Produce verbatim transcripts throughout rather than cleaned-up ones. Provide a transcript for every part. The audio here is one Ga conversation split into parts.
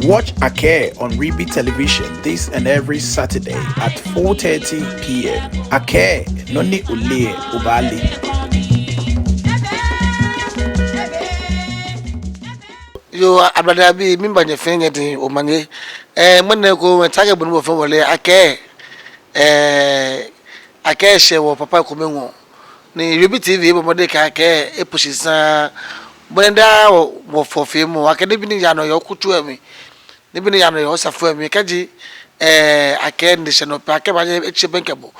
Watch Akɛɛ on Ribi Television this and every Saturday at four thirty p m. Akɛɛ, nɔ ni oleee lɛ, obaale. Yoo, ablade abii, miiŋa nyɛ fɛɛ nyɛ dɛŋ omanye. Ɛɛ, ŋmɛnɛ eko, mɛi ta kɛ bɔ ni wɔfɛɛ wɔle Akɛɛ. Ɛɛ, Akɛɛ eshɛ wɔ papa kome ŋɔɔ. Ni Ribi T V ebɔ mɔdɛŋ akɛ Akɛɛ epush shi saŋŋ. Bɔ ni daa wɔ, wɔfɔɔ feemɔ, akɛ nibii ni yaa nɔ yɛ wɔ culture mli, nibii ni yaa nɔ yɛ wɔ asafo mli, kɛji, ɛɛ, Akɛɛ ni eshɛ nɔ pɛ, Akɛɛ baanyɛ etse bɛŋkɛ bo,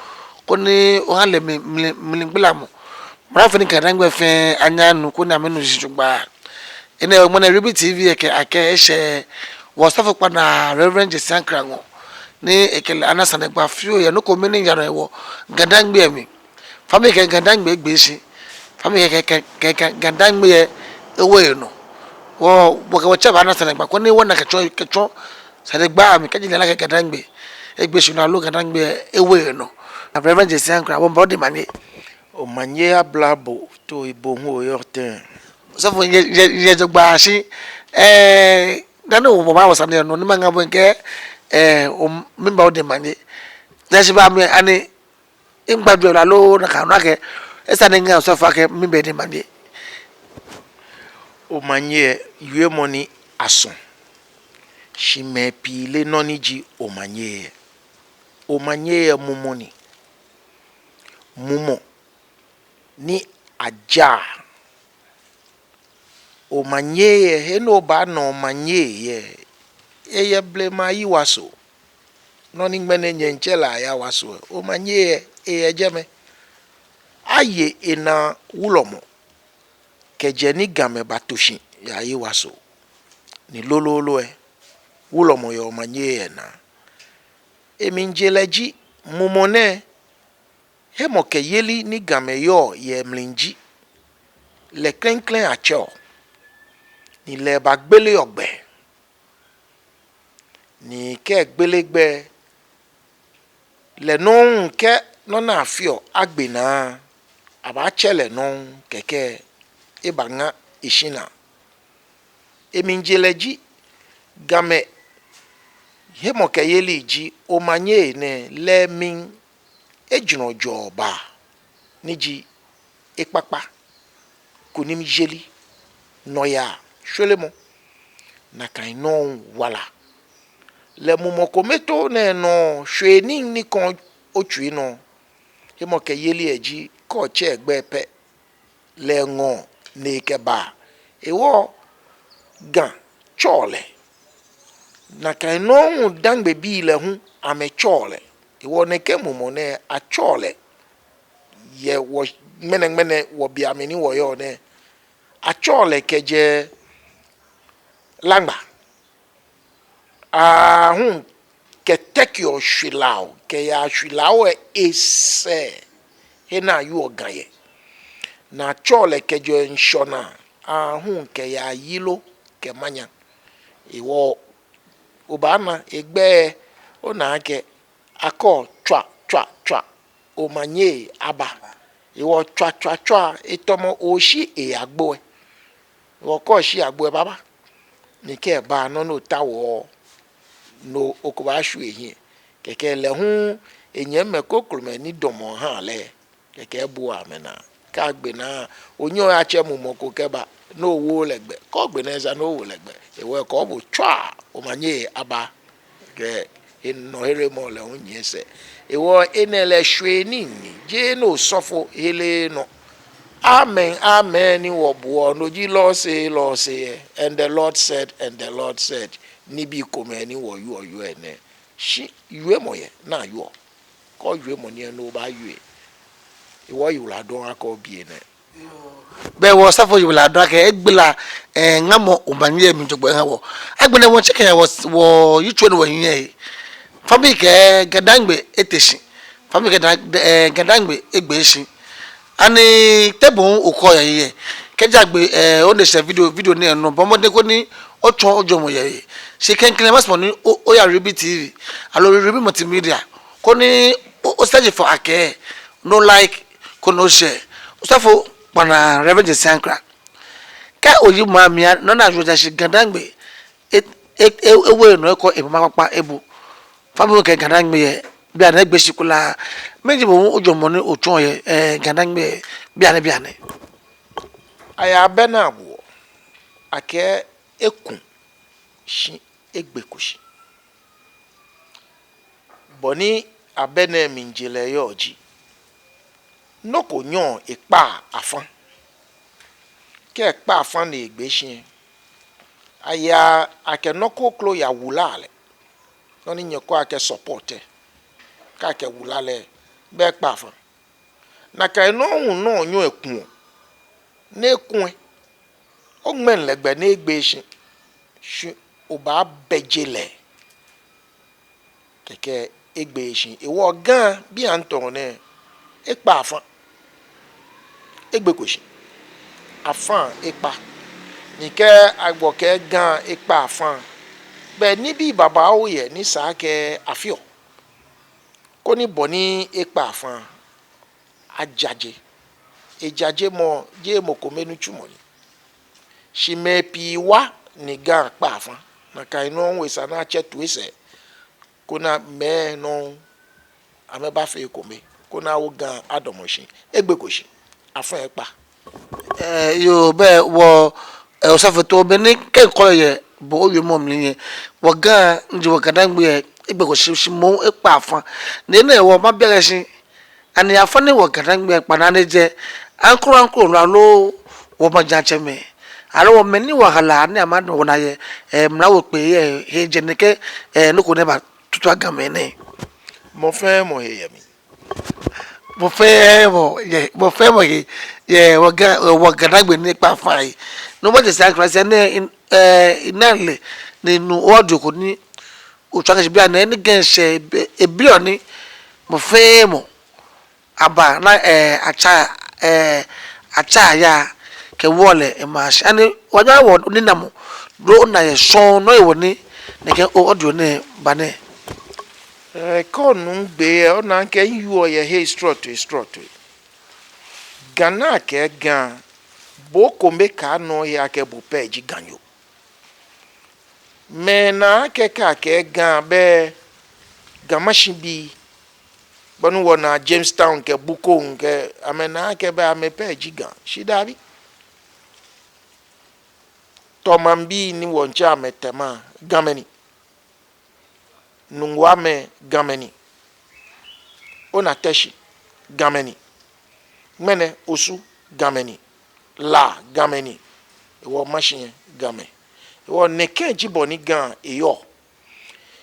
koni oha lɛ mli, mli, mligbalamɔ. Mra fɛɛ ni Ga-Dangme fɛɛ anyɛ anu, koni amɛnu shishi jogbaŋŋ. Enɛ hewɔ ŋmɛnɛ Ribi T V lɛ kɛ Akɛɛ eshɛ wɔ osɔfo kpanaa Reverend Gyesi Ankrah ŋɔɔ, ni ekɛ lɛ ana sanegbaa fioo yɛ nɔ kome ni yaa nɔ yɛ wɔ Ga-Dangme mli. Fa mikɛɛ Ga-Dangme egbee shi. Fa mikɛɛ, kɛ, kɛ, kɛ, kɛ Ga-Dangme lɛ ewo enɔ. Wɔ, wɔkɛ wɔtsɛ baana sanegbaa, koni wɔna kɛtsɔ, kɛtsɔ sanegbaa mli, kɛji lɛ ana akɛ Ga-Dangme egbee shi nɔ aloo Ga-Dangme lɛ ewo enɔ. Reverend Gyesi Ankrah, wɔmiiba odɛŋ omanye. Omanye abla bo, toi bo hu oyɔɔ tɛŋŋ? Osɔfo, miyɛ, miyɛ, miyɛ jogbaŋŋ shi, ɛɛ, dani wɔbawo sane lɛ nɔ, ni maŋa bo akɛ, ɛɛ, o, miiba odɛŋ omanye. Nyɛsɛɛ ba mi ani, miŋa jogbaŋŋ lɛ aloo nakai nɔŋŋ akɛ, esa ni miŋa osɔfo akɛ miiba edɛŋ omanye. Omanye lɛ, wiemɔ ni asɔ. Shi mɛi pii leee nɔ ni ji omanye lɛ. Omanye lɛ mumɔ ni. Mumɔ ni ajaa. Omanye lɛ, he ni obaana omanye lɛ, eyɛ blema ayiwalaherelɔ. Nɔ ni ŋmɛnɛ nyɛŋtsɛ lɛ ayawaso lɛ, omanye lɛ, eyɛ jɛmɛ. Aye enaa wulɔmɔ kɛjɛ ni Gamɛi bato shi yɛ ayiwalaherelɔ. Ni lolo lɛ, wulɔmɔ yɛ omanye lɛ naa. Emlijee lɛ ji mumɔ nɛɛ, hemɔkɛyeli ni Gamɛi yɔɔ yɛ emli ji, lɛ klɛŋklɛŋ atsɛɔ, ni lɛ ebagbeleɔ gbɛ. Ni kɛ egbele gbɛ lɛ, nɔŋŋ kɛ nɔ ni afeɔ agbe naa, abaatsɛ lɛ nɔŋŋ kɛkɛ ebaŋa eshinaa. Emlijee lɛ ji, Gamɛi hemɔkɛyeli ji omanye nɛɛ, lɛ mli ejurɔ jɔɔ baa, ni ji ekpakpa, kunimyeli, nɔyaa, shwelemɔ, nakai nɔŋŋ wala. Lɛ mumɔ kome too nɛɛ nɔ, shwee nii ni kɔɔ otsui nɔ. Hemɔkɛyeli lɛ ji kɛ otsɛ gbɛ pɛ, lɛ eŋɔɔ ni ekɛbaa. Hewɔ Ga tsɛɔ lɛ. Nakai nɔŋŋ Dangmebii lɛ hu amɛtsɛɔ lɛ. Hewɔ nɛkɛ mumɔ nɛɛ atsɛɔ lɛ. Yɛ wɔ ŋmɛnɛŋmɛnɛ wɔ biɛ mli ni wɔyɔɔ nɛɛ, atsɛɔ lɛ kɛjɛ Laŋma. Aahu kɛtɛkeɔ Shwilao, kɛyaa Shwilao lɛ esɛɛ, he ni awieɔ Ga yɛ. Ni atsɛɔ lɛ kɛjɛ Ŋshɔnaa, aahu kɛyaa Yilo kɛ Manya. Hewɔ obaana egbɛi, ona akɛ akɛɔ tswa, tswa, tswa, omanye aba. Hewɔ tswa, tswa, tswa, etamɔ oshi eyaagbo lɛ. Hewɔ kɛ oshi agbo lɛ, ebaaba. Ni kɛ eba, nɔ ni otaoɔ, no okɛbaashwie ehiɛ. Kɛkɛ lɛ hu enyɛmimɛi krokomɛi ni damɔ ha lɛ, kɛkɛ ebuaa amɛnaa. Kɛ agbe naa, onyɛŋ oyatsɛ mumɔ ko kɛba, ni owo lɛ gbɛ. Kɛ ogbe naa, esa ni owo lɛ gbɛ. Hewɔ kɛ obo tswa, omanye aba. Kɛ enɔ heremɔ lɛ hu nyiɛ sɛɛ. Hewɔ enɛ lɛ shwee nii ni, jeee nɔ osɔfo here nɔ. Amen, amen ni wɔbuɔ, no ji Lord say, Lord say, and the Lord said, and the Lord said. Nibii komɛi ni wɔyɔɔ yɔɔ nɛ. Shi wiemɔ yɛ ni ayɔɔ. Kɛ owiemɔ ni eno obaawie. Hewɔ yiwaladɔŋŋ akɛ obi enɛ. Bɛ wɔ osɔfo yiwaladɔŋŋ akɛ egbala, ɛɛ, ŋamɔ omanye mli jogbaŋŋ eha wɔ. Agbɛnɛ wɔtsɛ kɛ wɔ, wɔ yitso ni wɔhiɛ. Fa mikɛɛ Ga-Dangme ete shi. Fa mikɛɛ, ɛɛ, Ga-Dangme egbee shi. Ani te bo hu okɔ yɛ he? Kɛji agbe, ɛɛ, onɛ shɛ video, video nɛɛ nɔ, bɔ mɔdɛŋ koni otsɔɔ ojwɛŋmɔ yɛ he. Shi klɛŋklɛŋ masumɔ ni o, oya Ribi T V, aloo Ribi Multimedia, koni o, o search for Akɛɛ, ni o like, koni o share. Osɔfo kpanaa Reverend Gyesi Ankrah. Kɛ oyi ma mia, nɔ ni ajɔɔ ja shi Ga-Dangme, e, e, e, ewo enɔ ekɔ emama kpakpa ebu. Fã bo kɛ Ga-Dangme yɛ bianɛ egbe shi kwraa. Mɛni ji bo ojwɛŋmɔ ni otsɔɔ yɛ, eh, Ga-Dangme yɛ bianɛ bianɛ? Ayɛ abɛ ni abuɔ akɛ eku shi egbeko shi. Bɔ ni abɛ nɛɛ mlijee lɛ yɔɔ ji, nɔ ko nyɛɔ ekpaa afã. Kɛ ekpa afã ni egbe shi lɛ, ayaa akɛ nɔ kroko yawulaa lɛ. Nɔ ni nyɛkɛɔ akɛ support lɛ, kɛ akɛwula lɛ, bɛ ekpa afã. Nakai nɔŋŋ hu nɔ nyɛɔ ekuɔ. Ni eku lɛ, oŋmɛŋ lɛ gbɛ ni egbe shi, shi obaabɛje lɛ. Kɛkɛ egbe shi. Ehewɔ Ga bianɛ tɔɔ nɛɛ, ekpa afã. Egbeko shi. Afã ekpa. Ni kɛ agbɔ kɛ Ga ekpa afã, bɛ nibii babaoo yɛ ni sa akɛ afeɔ, koni bɔ ni ekpa afã ajaje. Ejajemɔ jeee mɔ kome nitsumɔ ni. Shi mɛi pii wa ni Ga kpa afã. Nakai nɔŋŋ hu esa ni atsɛ toisɛɛ, koni mɛi nɔŋŋ amɛbafee ekome, koni awo Ga adamɔ shi. Egbeko shi. Afã ekpa. Eh, yoo, bɛ wɔ, eh, osɔfo too, bɛ ni kɛ ŋkɔ yɛ bo owiemɔ mli lɛ, wɔ Ga, ni ji wɔ Ga-Dangme lɛ, egbeko shi, shi moŋ ekpa afã. Ni enɛ hewɔ mabi akɛ shi, ani afã ni wɔ Ga-Dangme kpa nɛɛ, ni ejɛ aŋkro aŋkro nɔ aloo wɔ maŋtsɛmɛi, aloo wɔ mɛi ni wɔhala ni amɛdamɔ wɔnaa yɛ, eh, mla wɔkpee lɛ he, ejɛ nɛkɛ, eh, nɔ ko ni batutua Gamɛi nɛɛ? Mɔ fɛɛ mɔ he yɛ mli. Mɔ fɛɛ mɔ yɛ, mɔ fɛɛ mɔ he yɛ wɔ Ga, wɔ Ga-Dangme ni ekpa afã he. No hewɔ esa akɛ shi nɛɛ, eh, ena lɛ ni onu audio ko ni otswa kɛshi bianɛ ni Ga shɛ ebi, ebi lɛ ni mɔ fɛɛ mɔ aba ni, eh, atsa, eh, atsa aya kɛwo lɛ ema shi. Ani wɔnyɛ wɔnina mɔ, loo ona yɛ shɔŋŋ nɔ hewɔ ni nɛkɛ audio nɛɛ ba nɛɛ? Eh, kɛ onu gbɛ, ona akɛ miwieɔ yɛ he srɔtoi srɔtoi. Ga ni akɛɛ Ga, bo kome kã nɔ yɛ akɛ bo pɛ ji Ganyo. Mɛi naa akɛ kɛ akɛɛ Ga bɛ Ga Mashi bii, bɔ ni wɔnaa Jamestown kɛ Bukom kɛ, amɛnaa akɛ bɛ amɛ pɛ ji Ga, shi dabi. Tɔmaŋbii ni wɔmiitsɛ amɛ Tema, Gamɛi ni. Nungua mɛi, Gamɛi ni. Ona Teshie, Gamɛi ni. Ŋmɛnɛ Osu, Gamɛi ni. La, Gamɛi ni. Hewɔ Mashi lɛ, Gamɛi. Hewɔ nɛkɛ ji bɔ ni Ga eyɔɔ.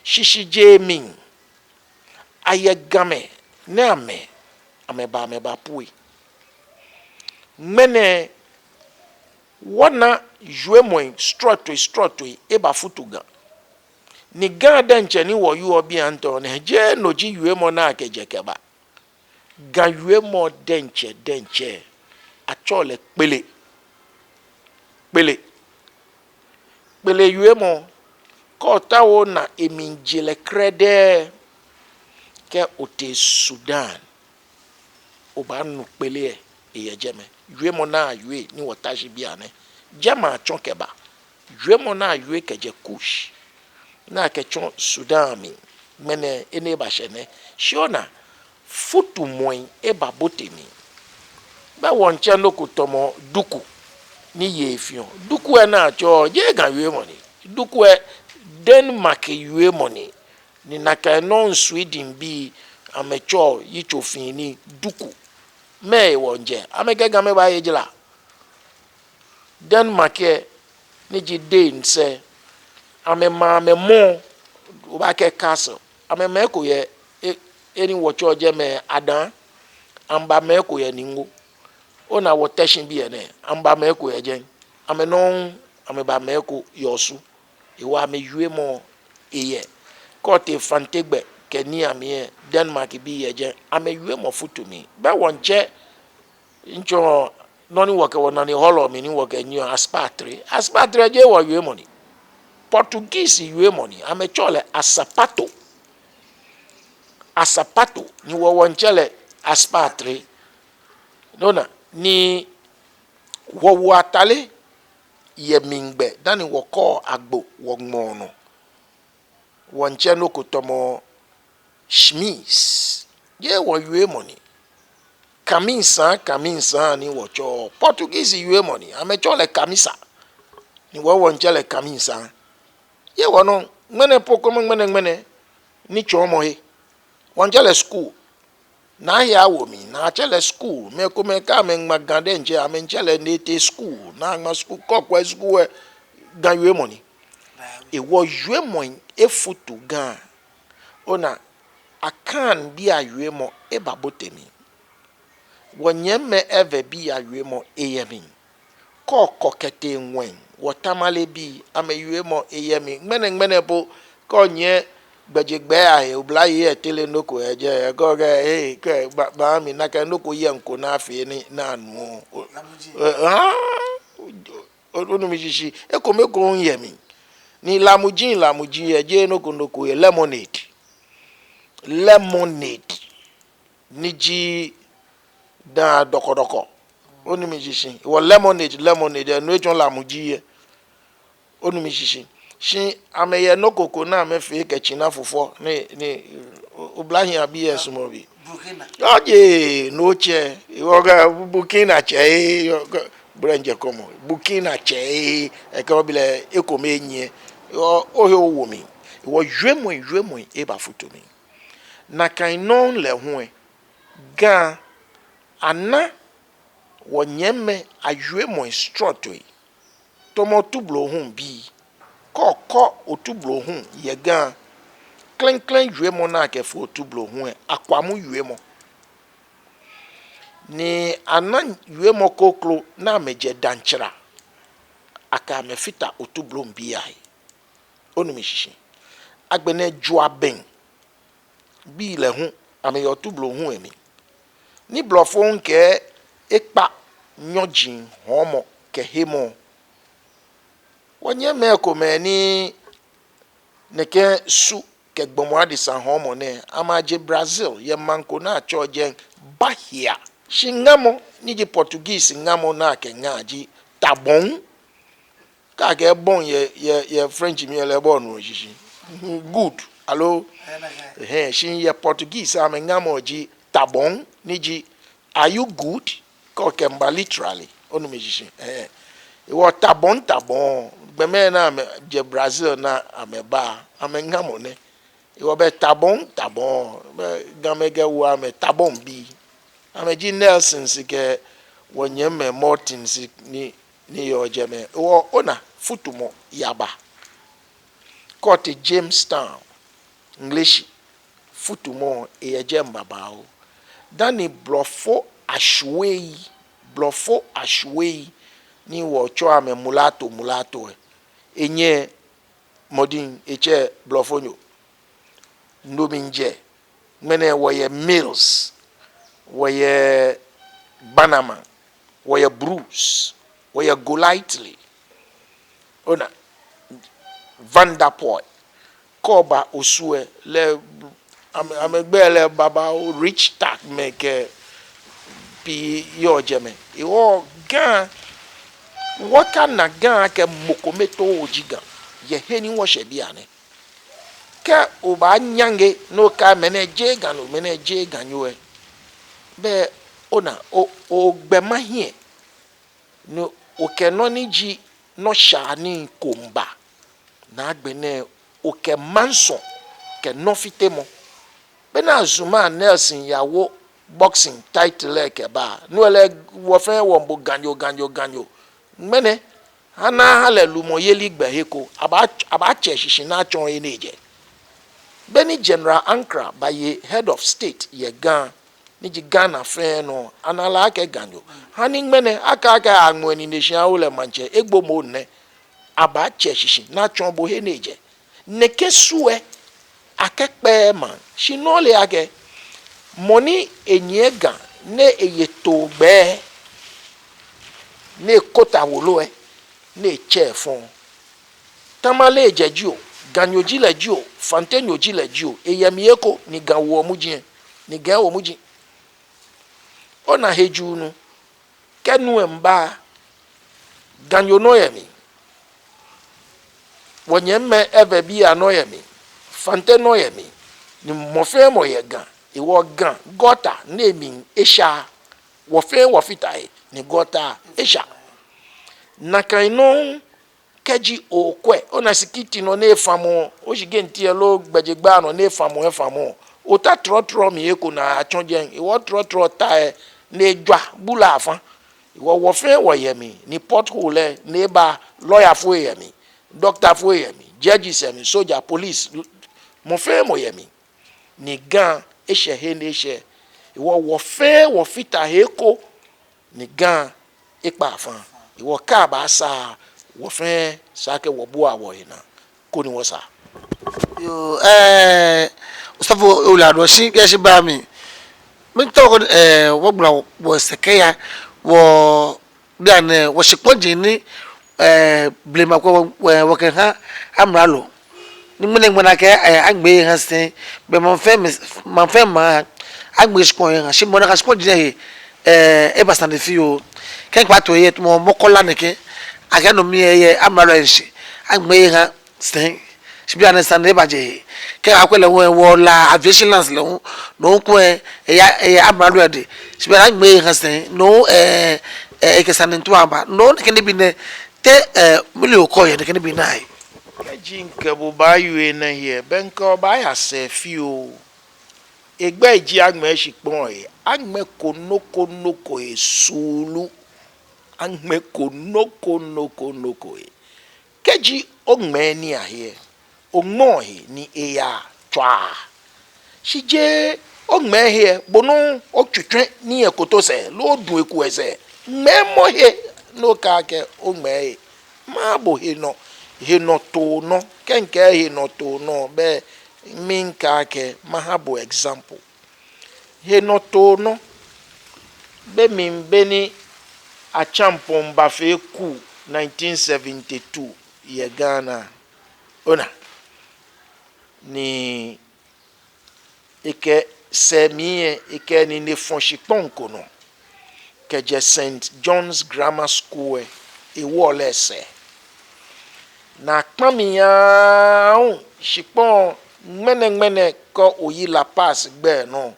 Shishijee mli, ayɛ Gamɛi ni amɛ, amɛba, amɛbapue. Ŋmɛnɛ wɔna wiemɔi srɔtoi srɔtoi ebafutu Ga. Ni Ga diɛŋtsɛ ni wɔwieɔ bianɛ tɔɔ nɛɛ, jeee no ji wiemɔ ni akɛjɛ kɛba. Ga wiemɔ diɛŋtsɛ diɛŋtsɛ, atsɛɔ lɛ kpele. Kpele. Kpele wiemɔ, kɛ otao ona emlijee lɛ krɛdɛɛ, kɛ otee Sudan, obaanu kpele lɛ, eyɛ jɛmɛ. Wiemɔ ni awie ni wɔta shi bianɛ, jɛmɛ atsɔ kɛba. Wiemɔ ni awie kɛjɛ Kush, ni akɛtsɔ Sudan mli, ŋmɛnɛ he ni ebashɛ nɛɛ. Shi ona, futumɔi ebabote mli. Bɛ wɔmiitsɛ nɔ ko tamɔ duku ni yei feɔ. Duku lɛ ni atsɛɔ, jeee Ga wiemɔ ni. Duku lɛ Denmark wiemɔ ni. Ni nakai nɔŋŋ Sweden bii amɛtsɛɔ yitso fɛɛ ni duku. Mɛɛ hewɔ wɔmiijɛ? Amɛkɛ Gamɛi baye jara. Denmark lɛ, ni ji Danes lɛ, amɛma amɛmɔ, obaakɛɛ castle. Amɛma eko yɛ, e, he ni wɔtsɛɔ jɛmɛ Ada, amɛbama eko yɛ Ningo. Ona wɔ Teshie biɛ nɛɛ, amɛbama eko yɛ jɛi. Amɛ nɔŋŋ, amɛbama eko yɛ Osu. Hewɔ amɛwiemɔ eyɛ. Kɛ otee Fante gbɛ kɛ nii amli lɛ, Denmark bii yɛ jɛi, amɛwiemɔ futu mli. Bɛ wɔmiitsɛ, miitsɔɔ nɔ ni wɔkɛ wɔnane hɔlɔ mli ni wɔkɛnyiɛɔ, asopatre. Asopatre jeee wɔwiemɔ ni. Portuguese wiemɔ ni, amɛtsɛɔ lɛ asapato. Asapato, ni wɔ wɔmiitsɛ lɛ asopatre. Ona, ni wɔwoɔ atade yɛ mligbɛ dani wɔkɔɔ agbo wɔŋmɔɔ nɔ. Wɔmiitsɛ nɔ ko tamɔ Schmiz. Jeee wɔwiemɔ ni. Kaminsã, kaminsã ni wɔtsɛɔ. Portuguese wiemɔ ni. Amɛtsɛɔ lɛ camisa. Ni wɔ, wɔmiitsɛ lɛ kaminsã. Jeee wɔnɔ, ŋmɛnɛ po kome ŋmɛnɛ ŋmɛnɛ nitsɔɔmɔ he. Wɔmiitsɛ lɛ school. Naa he awo mli, ni atsɛ lɛ school. Mɛi komɛi kɛ amɛŋma Ga diɛŋtsɛ, amɛmiitsɛ lɛ Nete school. Ni aŋma school, kɛ okwɛ school lɛ, Ga wiemɔ ni. Hewɔ wiemɔi efutu Ga. Ona, Akan bii awiemɔ ebabote mli. Wɔnyɛmimɛi Ewe bii awiemɔ eyɛ mli. Kɛ okɔ kɛtee ŋwɛi, wɔ Tamale bii amɛwiemɔ eyɛ mli. Ŋmɛnɛ ŋmɛnɛ po, kɛ onyiɛ gbɛjegbɛi ahe, oblahii etere nɔ ko yɛ jɛi, ekɛɛ okɛɛ, hey, kɛ ba, ba mi nakai nɔ ko yɛ ŋkɔ ni afee ni, ni anu. O, eh, ah, o, onu mishishi, ekome ekoŋŋ yɛ mli. Ni lamuji, lamuji yɛ, jeee nɔ ko nɔ ko yɛ, lemonade. Lemonade. Ni ji daa dɔkɔdɔkɔ. Onu mishishi. Wɔ lemonade, lemonade, no etsɔɔ lamuji yɛ. Onu mishishi. Shi amɛyɛ nɔ ko ko ni amɛfee kɛ tsina fufɔ. Ni, ni, o, oblahii abii lɛ sumɔɔ bi. Burkina. Ɔje, no tsɛ. Hewɔ kɛ Burkina tsɛ, eh, yɔ, kɛ, brɛnjɛ kɔmɔ. Burkina tsɛ, eh, ekɛ obi lɛ, ekome nyiɛ. Hewɔ, ohe owo mli. Hewɔ wiemɔi, wiemɔi ebafutu mli. Nakai nɔŋŋ lɛ hu lɛ, Ga, ana wɔnyɛmimɛi awiemɔi srɔtoi, tamɔ Otublohum bii. Kɛ okɔ Otublohum yɛ Ga, klɛŋklɛŋ wiemɔ ni akɛfee Otublohum lɛ, Akwamu wiemɔ. Ni ana wiemɔ kroko ni amɛjɛ Danchira, akɛ amɛ fata Otublohum bii ahe. Onu mishishi. Agbɛnɛ Juaben bii lɛ hu, amɛyɛ Otublohum lɛ mli. Ni blɔfo hu kɛɛ ekpa nyɔji hɔɔmɔ kɛ hemɔ. Wɔnyɛmimɛi komɛi ni nɛkɛ su kɛ gbɔmɔ adesa hɔɔmɔ nɛɛ, amɛje Brazil, yɛ maŋ ko ni atsɛɔ jɛi Bahia. Shi ŋamɔ, ni ji Portuguese ŋamɔ ni akɛŋaa ji tá bom. Kɛ akɛɛ bom yɛ, yɛ, yɛ French mli lɛ, bɔ ni oshishi. Good, aloo? Ɛhɛɛ, shi yɛ Portuguese amɛŋamɔ ji tá bom, ni ji, are you good? Kɛ okɛmiiba literally, onu mishishi. Ɛhɛɛ. Hewɔ tá bom, tá bom, gbɔmɛi ni amɛjɛ Brazil ni amɛba, amɛŋamɔ nɛ. Hewɔ bɛ tá bom, tá bom, bɛ Gamɛi kɛwoɔ amɛ tá bom bii. Amɛji Nelsons kɛ wɔnyɛmimɛi Mortons ni, ni yɔɔ jɛmɛ. Hewɔ ona futumɔ yaba. Kɛ otee Jamestown, Ŋleshi, futumɔ eyɛ jɛmɛ babaoo. Dani blɔfo ashwei, blɔfo ashwei, ni wɔtsɛɔ amɛ mulatto, mulatto lɛ, enyɛ mɔdiŋ etsɛ blɔfonyo. No mli jɛ, ŋmɛnɛ wɔyɛ Mills, wɔyɛ Bannerman, wɔyɛ Bruce, wɔyɛ Golightly. Ona, Vanderpoel, kɛ oba Osu lɛ, lɛ, amɛ, amɛgbɛi lɛ babaoo, Richter mɛi kɛ pii yɔɔ jɛmɛ. Hewɔ Ga, wɔkana Ga akɛ mɔ kome too ji Ga, yɛ he ni wɔshɛ bianɛ. Kɛ obaanyaŋe ni okɛɛ mɛnɛ jeee Ganyo, mɛnɛ jeee Ganyo lɛ, bɛ ona, o, ogbɛ ma hiɛ, ni okɛ nɔ ni ji nɔshaa nii ko miiba, ni agbɛnɛ okɛ mansɔ kɛ nɔfitemɔ. Bɛ ni Azumah Nelson yawo boxing title lɛ kɛba, no lɛ wɔ fɛɛ wɔmiibo Ganyo, Ganyo, Ganyo. Ŋmɛnɛ, ha ni aha lɛ lumɔyeli gbɛhe ko, abaa, abaatsɛ shishi ni atsɔɔ he ni ejɛ. Beni General Ankrah baye head of state yɛ Ga, ni ji Ghana fɛɛ nɔ, ana lɛ akɛ Ganyo. Hani ŋmɛnɛ, akɛɛ akɛ aŋmɔ enine shi awo lɛ maŋtsɛ, egbɔmɔ nɛ. Abaatsɛ shishi ni atsɔɔ bo he ni ejɛ. Nɛkɛ su lɛ, akɛkpɛɛɛ maŋ, shi no ole akɛ, mɔ ni enyiɛ Ga, ni eye too gbɛ, ni ekota wolo lɛ, ni etsɛ efɔŋ. Tamale ejɛ jio, Ganyo ji lɛ jio, Fantenyo ji lɛ jio, eyɛ mli eko, ni Ga woɔ muji, ni Ga woɔ muji. Ona hejuu nu, kɛ nu lɛ miiba, Ganyo nɔ yɛ mli. Wɔnyɛmimɛi Ewe bii anɔ yɛ mli. Fante nɔ yɛ mli, ni mɔ fɛɛ mɔ yɛ Ga. Hewɔ Ga gɔta nɛɛ mli esha. Wɔ fɛɛ wɔfata he ni gɔta esha. Nakai nɔŋŋ kɛji okwɛ, ona sikiti nɔ ni efamɔ, oshigɛnti lɛ loo gbɛjegbaa nɔ ni efamɔ, efamɔ. Ota trɔtrɔ mli eko ni atsɔ jɛi, hewɔ trɔtrɔ ta lɛ ni ejwa bula afã. Hewɔ wɔ fɛɛ wɔyɛ mli, ni pothole lɛ ni eba, lawyer fo yɛ mli, doctor fo yɛ mli, judges yɛ mli, soldier, police, mɔ fɛɛ mɔ yɛ mli. Ni Ga eshɛ he ni eshɛ. Hewɔ wɔ fɛɛ wɔfata he eko ni Ga ekpa afã. Hewɔ kɛ abaasaa, wɔ fɛɛ esa akɛ wɔbua wɔhe naa koni wɔsaa. Yoo, ɛɛ, osɔfo, oyiwaladɔŋŋ, shi kɛ shi ba mli. Miitao koni, ɛɛ, wɔgbala wɔsɛɛ kɛya wɔ bianɛ wɔshikpɔji ni, ɛɛ, blema ko wɔ, wɔ, wɔkɛha amralo. Ni ŋmɛnɛ ŋmɛnɛ akɛ, ɛɛ, aŋmɛ he aha sɛi, bɛ maŋ fɛɛ maŋ, maŋ fɛɛ maŋ, aŋmɛ shikpɔŋ he aha, shi moŋ nakai shikpɔji nɛɛ he, ɛɛ, eba sane fioo. Kɛ mikpa toi yɛ, tamɔ Makola nɛkɛ, akɛ no mli lɛ eyɛ amralo lɛ shishi, aŋmɛ he aha sɛi. Shi bianɛ sane lɛ ebajɛ he. Kɛ akwɛ lɛ hu, wɔ La Aviation Lands lɛ hu, no hu kulɛ eya, eya amralo lɛ dɛŋ. Shi bianɛ aŋmɛ he aha sɛi. No hu, ɛɛ, ɛɛ, ekɛ sane ntu aba. No hu nɛkɛ nibii nɛɛ, te, ɛɛ, mile okɔ yɛ nɛkɛ nibii nɛɛ ahe. Kɛji mikɛ bo baawie enɛ he, bɛ mikɛ bo baaya sɛɛ fioo. Egbɛi ji aŋmɛ shikpɔŋ he, aŋmɛko nɔ ko nɔ ko he suulu. Aŋmɛko nɔ ko nɔ ko nɔ ko he. Kɛji oŋmɛɛ nii ahe lɛ, oŋmɛɔ he ni eyaa tswaa. Shi jeee oŋmɛɛ he lɛ, bo nɔŋŋ otswitswɛ nii lɛ koto sɛɛ, loo odu eku lɛ sɛɛ. Ŋmɛɛmɔ he, ni okɛɛ akɛ oŋmɛɛ he. Maha bo henɔ, henɔtoo nɔ, kɛ mikɛɛ henɔtoo nɔ, bɛ miikɛɛ akɛ, maha bo example. Henɔtoo nɔ, be mli be ni Acheampong bafee coup nineteen seventy-two yɛ Ghana. Ona, ni ekɛ sɛɛ mli lɛ, ekɛ enine fɔ shikpɔŋ ko nɔ kɛjɛ Saint John's Grammar School lɛ, ewɔɔ lɛ sɛɛ. Ni akpã mli aahu, shikpɔŋ ŋmɛnɛŋmɛnɛ kɛ oyi La Paz gbɛ nɔ,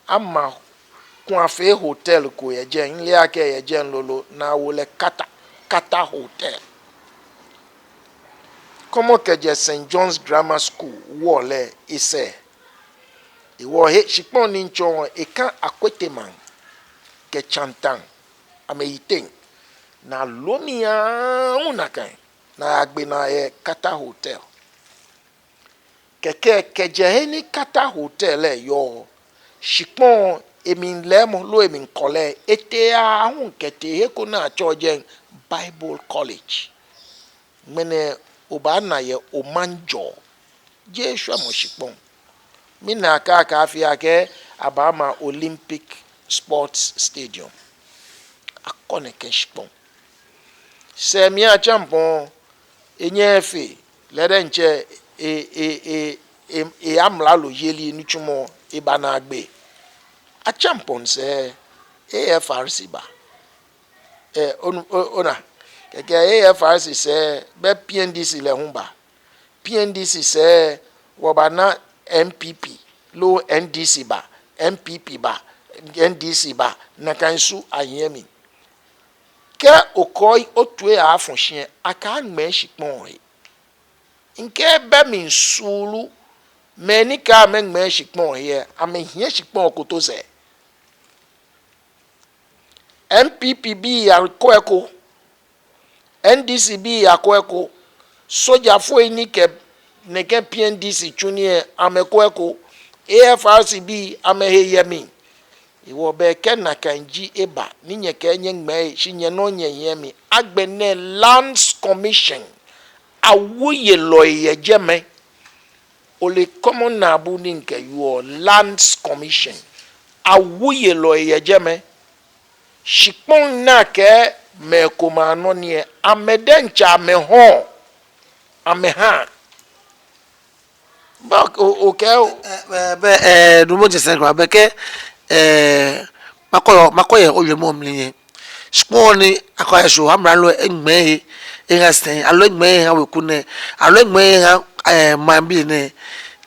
ama kũ afee hotel ko yɛ jɛi, mileee akɛ eyɛ jɛi lolo, ni awo lɛ Carter, Carter Hotel. Kɔmɔ kɛjɛ Saint John's Grammar School wɔɔ lɛ esɛɛ. Ewɔɔ he shikpɔŋ ni mitsɔɔ, ekã Akwete maŋ kɛ Chantan amɛyiteŋ. Ni aloo mli aahu nakai, ni ayagbe naa yɛ Carter Hotel. Kɛkɛ kɛjɛ he ni Carter Hotel lɛ yɔɔ, shikpɔŋ emli lɛɛmɔ loo emli kɔlɛ etee aahu kɛtee he ko ni atsɛɔ jɛi Bible College. Ŋmɛnɛ obaana yɛ Omanjor, jeee shwɛmɔ shikpɔŋ. Mina akɛ akɛɛ afee akɛ abaama Olympic Sports Stadium. Akɔ nɛkɛ shikpɔŋ. Sɛɛ mli Acheampong enyɛ efee lɛ diɛŋtsɛ e, e, e, e, e amralo yeli nitsumɔ eba naagbee. Acheampong sɛɛ A F R C ba. Ɛ, onu, o, ona. Kɛkɛ A F R C sɛɛ, bɛ P N D C lɛ hu ba. P N D C sɛɛ, wɔbana N P P, loo N D C ba, N P P ba, N D C ba, nakai nsu ahiɛ mli. Kɛ okɔ otoi afɔ shi lɛ, akɛɛ aŋmɛɛ shikpɔŋ he. Mikɛɛ bɛ mli suulu, mɛi ni kɛɛ amɛŋmɛɛ shikpɔŋ he lɛ, amɛhiɛ shikpɔŋ koto sɛɛ. N P P bii yakɔ eko, N D C bii yakɔ eko, sojafoi ni kɛ nɛkɛ P N D C tsu nii lɛ amɛkɔ eko, A F R C bii amɛhe yɛ mli. Ewɔ bɛ kɛ nakai ji eba, ni nyɛkɛɛ nyɛŋmɛɛ he, shi nyɛnɔ nyɛhiɛ mli. Agbɛnɛ Lands Commission, awuyelɔi yɛ jɛmɛ. Ole kɔmɔ naabu ni mikɛwieɔ, Lands Commission. Awuyelɔi yɛ jɛmɛ. Shikpɔŋ ni akɛɛ mɛi komɛi anɔ ni lɛ, amɛ diɛŋtsɛ amɛhɔɔ, amɛhaa. Bɛ o, o, okɛɛ o. Ɛ, ɛ, bɛ, ɛ, numo jɛ sɛn kra, bɛ kɛ, ɛ, makɔ yɛ, makɔ yɛ owiemɔ mli lɛ. Shikpɔŋ ni akɔ yɛ shɔ, amralo lɛ eŋmɛɛ he eha sɛi, aloo eŋmɛɛ he eha weku nɛɛ, aloo eŋmɛɛ he eha eh, maŋbii nɛɛ,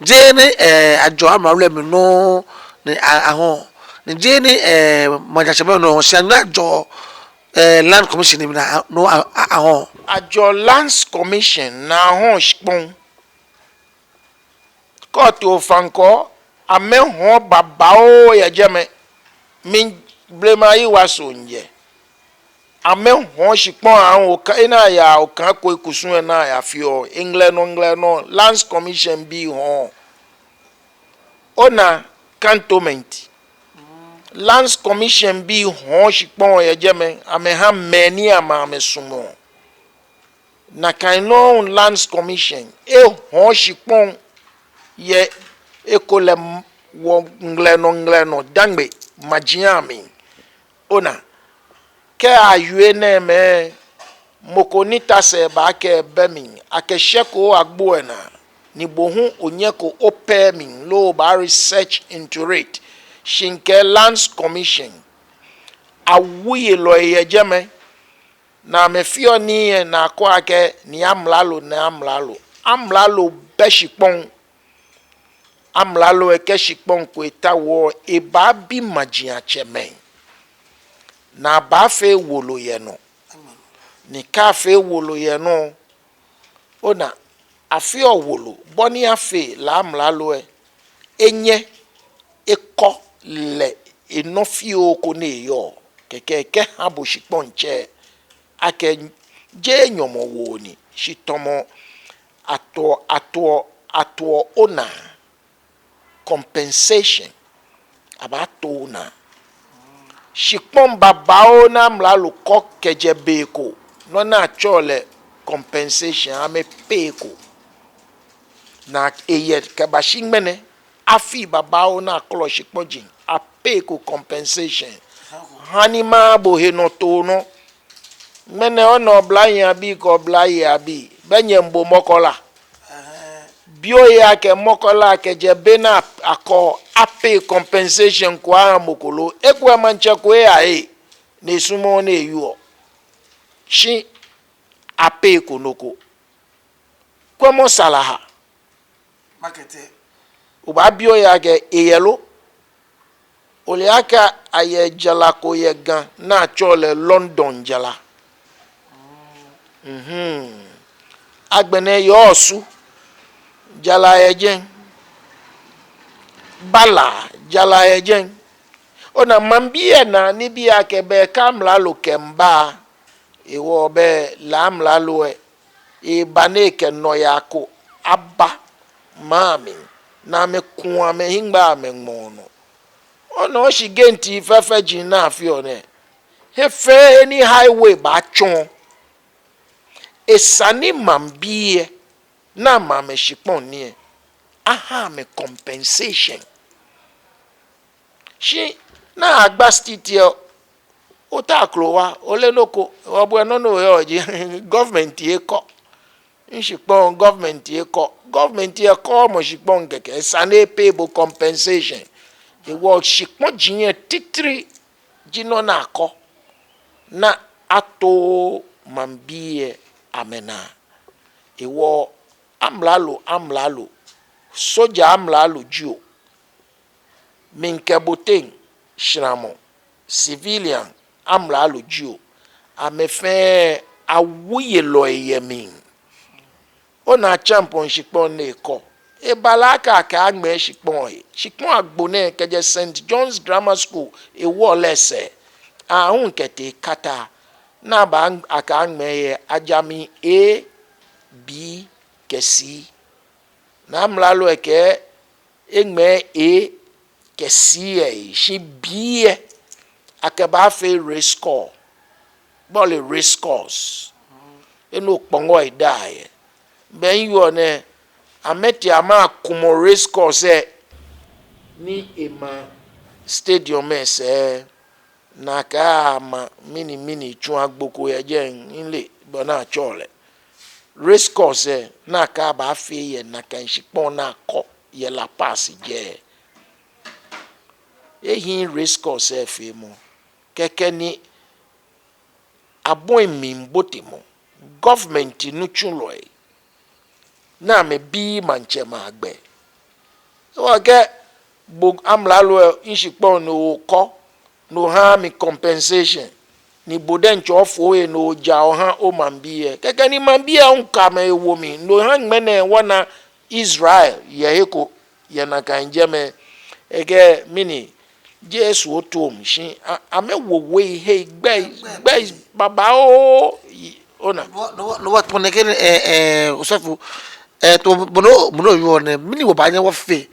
jeee ni, eh, ajɔɔ amralo lɛ mli nɔŋŋ ni a-, ahɔɔ, ni jeee ni, eh, maŋtsɛmɛi nɔŋŋ, shi ni ajɔɔ, eh, Land Commission mli nɔŋŋ a-, nɔŋŋ a-, a-, ahɔɔ. Ajɔɔ Lands Commission ni ahɔɔ shikpɔŋ. Kɛ oto Ofankor, amɛhɔɔ babaoo yɛ jɛmɛ. Mi blema yi wa so njɛ. Amɛhɔɔ shikpɔŋ ahɔɔ, okɛ, ena ya okɛ ko ekusum ena ya fioo. Ŋlɛnɔ, ŋlɛnɔ, Lands Commission bii hɔɔ. Ona cantonment. Lands Commission bii hɔɔ shikpɔŋ yɛ jɛmɛ, amɛha mɛi ni amɛ amɛsumɔɔ. Nakai nɔŋŋ Lands Commission ehɔɔ shikpɔŋ yɛ ekolɛ m-, wɔ ŋlɛnɔ ŋlɛnɔ Dangme maji amli. Ona, kɛ awie nɛɛmɛi, mɔ ko ni ta sɛɛ baakɛɛ bɛ mli, akɛshɛko agbo lɛ naa, ni bo hu onyɛko opɛ mli, loo obaa research into it. Shi mikɛɛ Lands Commission, awuyelɔi yɛ jɛmɛ, ni amɛfeɔ nii lɛ ni akɛɔ akɛ ni amralo, ni amralo. Amralo bɛ shikpɔŋ. Amralo lɛ kɛ shikpɔŋ ko etaoɔ, ebaabi majiatsɛmɛi. Ni abaafee wolo yɛ nɔ. Ni kɛ afee wolo yɛ nɔ, ona, afeɔ wolo, bɔ ni afee La amralo lɛ, enyɛ ekɔ lɛ enɔ fioo ko ni eyɔɔ, kɛkɛ kɛha bo shikpɔŋtsɛ, akɛ jeee nyɔmɔwoo ni, shi tamɔ atoɔ, atoɔ, atoɔ onaa, compensation, abaato onaa. Shikpɔŋ babaoo ni amralo kɔ kɛjɛ be ko, nɔ ni atsɛɔ lɛ compensation, amɛpayko. Ni eyɛ kɛbashi ŋmɛnɛ, afii babaoo ni akɔlɔ shikpɔji, apayko compensation. Hani maha bo henɔtoonɔ. Ŋmɛnɛ ona oblahii abii kɛ oblayei abii, bɛ nyɛmiibo mɔkɔla. Ɛhɛɛ. Bi ohe akɛ mɔkɔla kɛjɛ be ni akɔ apay compensation ko aha mɔ ko lo, ekolɛ maŋtsɛ ko eyahe, ni esumɔɔɔ ni ewieɔ. Shi apayko nɔ ko. Kwɛmɔ Salaha. Market lɛ. Obaabi ohe akɛ eyɛ lo. Ole akɛ ayɛ jara ko yɛ Ga ni atsɛɔ lɛ London jara. Mhm. Agbɛnɛ yɛ Osu, jara yɛ jɛi. Bala, jara yɛ jɛi. Ona maŋbii lɛ naa nibii akɛ bɛ kɛ amralo kɛmiiba. Hewɔ bɛ La amralo lɛ, eba ni ekɛ nɔyaa ko aba maŋ mli, ni amɛkuɔ amɛhiŋmɛii amɛŋmɛɔ nɔ. Ona oshigenti fɛfɛji ni afeɔ nɛɛ, he fɛɛ he ni highway baatsɔ, esa ni maŋbii lɛ, ni amɛ amɛshikpɔŋ ni lɛ, aha amɛ compensation. Shi ni agba street lɛ, otao okɔ wa, oleee nɔ ko, obuɔ nɔ ni oyɔɔ ji government ekɔ. Nshikpɔŋ government ekɔ. Government ekɔɔɔ mɔ shikpɔŋ kɛkɛ, esa ni epay bo compensation. Hewɔ shikpɔji lɛ titri ji nɔ ni akɔ ni ato maŋbii lɛ amɛnaa. Hewɔ amralo, amralo, soja amralo jio, mikɛ bo teŋ, shramɔ, civilian, amralo jio, amɛ fɛɛ awuyelɔi yɛ mli. Ona Acheampong shikpɔŋ ni ekɔ, eba lɛ akɛ akɛɛ aŋmɛɛ shikpɔŋ lɛ he. Shikpɔŋ agbo nɛɛ kɛjɛ Saint John's Grammar School hewɔ lɛ sɛɛ, aahu kɛtee Kata, ni aba akɛɛ aŋmɛɛ he, aja mli A, B kɛ C. Ni amralo lɛ kɛɛ eŋmɛɛ A kɛ C lɛ he, shi B lɛ akɛbaafee race course. Bo ole race course? Enɔ Kpɔŋɔi daa yɛ. Bɛ miwieɔ nɛɛ, amɛtee amɛyakumɔ race course lɛ ni ema stadium lɛ sɛɛ. Nakai ama mini mini tsu agbo ko yɛ jɛi, mile bɔ ni atsɛɔ lɛ. Race course lɛ, nakai abaafee yɛ nakai shikpɔŋ ni akɔ yɛ La Paz jɛi. Ehiii race course lɛ feemɔ. Kɛkɛ ni abɔi mlibotemɔ. Government nitsulɔi, ni amɛbiii maŋtsɛmɛi agbɛi. Wɔkɛɛ bo amralo lɛ, mishikpɔŋ ni okɔ, ni oha mi compensation, ni bo diɛŋtsɛ ofo ohe ni oja oha omaŋbii lɛ. Kɛkɛ ni maŋbii lɛ ŋkɔ amɛhe wo mi, ni oha ŋmɛnɛ wɔna Israel yɛ he ko yɛ nakai jɛmɛ. Ekɛɛ mɛni, Jesu otom shi a-, amɛwo wei hei gbɛi, gbɛi babaoo, ona. No, no, no, what, mɔ nɛkɛ, eh, eh, osɔfo, eh, to, mɔ nɔ, mɔ nɔ yɔɔ nɛ, mɛni wɔbaanyɛ wɔfee,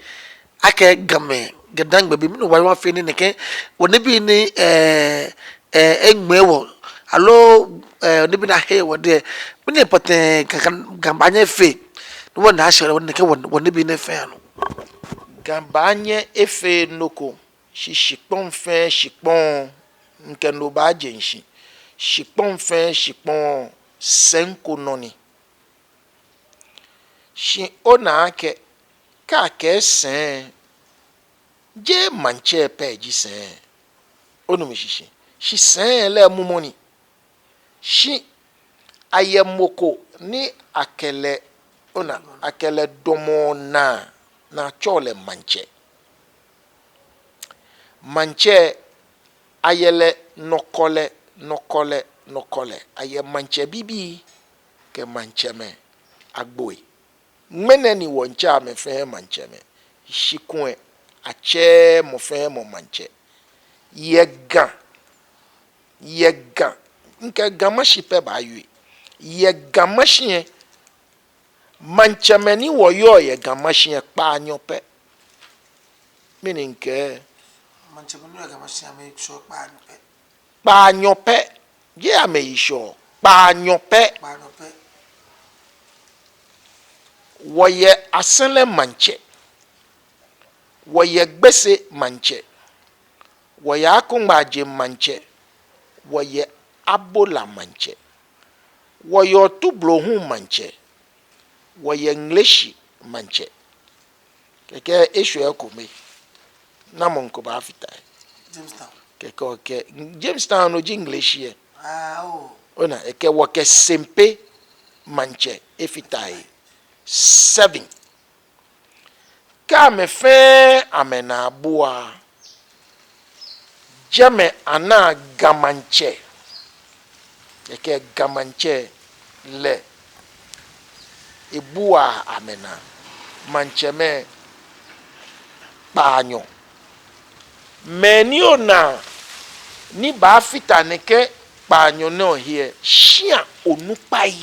akɛ Gamɛi, Ga-Dangme bii, mɛni wɔbaanyɛ wɔfee ni nɛkɛ, wɔnibii ni, eh, eh, eŋmɛɛ wɔ, aloo, eh, nibii ni aheee wɔ diɛ, mɛni pɔtɛɛ Ga, Ga, Ga baanyɛ efee, ni wɔna ashɛ, wɔ nɛkɛ, wɔ, wɔnibii nɛɛ fɛɛ anɔ. Ga baanyɛ efee nɔ ko, shi shikpɔŋ fɛɛ shikpɔŋ, mikɛ no baaje shishi, shikpɔŋ fɛɛ shikpɔŋ sɛi ko nɔ ni. Shi ona akɛ, kɛ akɛɛ sɛi, jeee maŋtsɛ pɛ ji sɛi. Onu mi shishi. Shi sɛi lɛ mumɔ ni. Shi ayɛ mɔ ko ni akɛ lɛ, ona, akɛ lɛ damɔ naa, ni atsɛɔ lɛ maŋtsɛ. Maŋtsɛ, ayɛ lɛ nɔkɔlɛ, nɔkɔlɛ, nɔkɔlɛ. Ayɛ maŋtsɛ bibii kɛ maŋtsɛmɛi agboi. Ŋmɛnɛ ni wɔmiitsɛ amɛ fɛɛ maŋtsɛmɛi. Shi kulɛ atsɛɛɛ mɔ fɛɛ mɔ maŋtsɛ. Yɛ Ga, yɛ Ga, mikɛ Ga Mashi pɛ baawie. Yɛ Ga Mashi lɛ, maŋtsɛmɛi ni wɔyɔɔ yɛ Ga Mashi lɛ, kpaanyɔ pɛ. Mɛni mikɛɛ? Maŋtsɛmɛi ni yɔɔ Ga Mashi lɛ, amɛyi shɛɔ kpaanyɔ pɛ. Kpaanyɔ pɛ. Jeee amɛyi shɛɔ. Kpaanyɔ pɛ. Kpaanyɔ pɛ. Wɔyɛ Asɛlɛ maŋtsɛ. Wɔyɛ Gbese maŋtsɛ. Wɔyɛ Akongbadze maŋtsɛ. Wɔyɛ Abola maŋtsɛ. Wɔyɛ Otublohum maŋtsɛ. Wɔyɛ Ŋleshi maŋtsɛ. Kɛkɛ eshwɛ ekome. Namɔ ko baafata he? Jamestown. Kɛkɛ okɛɛ, Jamestown no ji Ŋleshi lɛ. Ah, oh. Ona, ekɛɛ wɔkɛ Sempe maŋtsɛ efata he. Seven. Kɛ amɛ fɛɛ amɛnaa bua, jɛmɛ anaa Ga maŋtsɛ. Kɛkɛ Ga maŋtsɛ lɛ, ebuaa amɛnaa. Maŋtsɛmɛi kpaanyɔ. Mɛi ni onaa ni baafata nɛkɛ kpaanyɔ nɛɛ he lɛ, shia onukpai.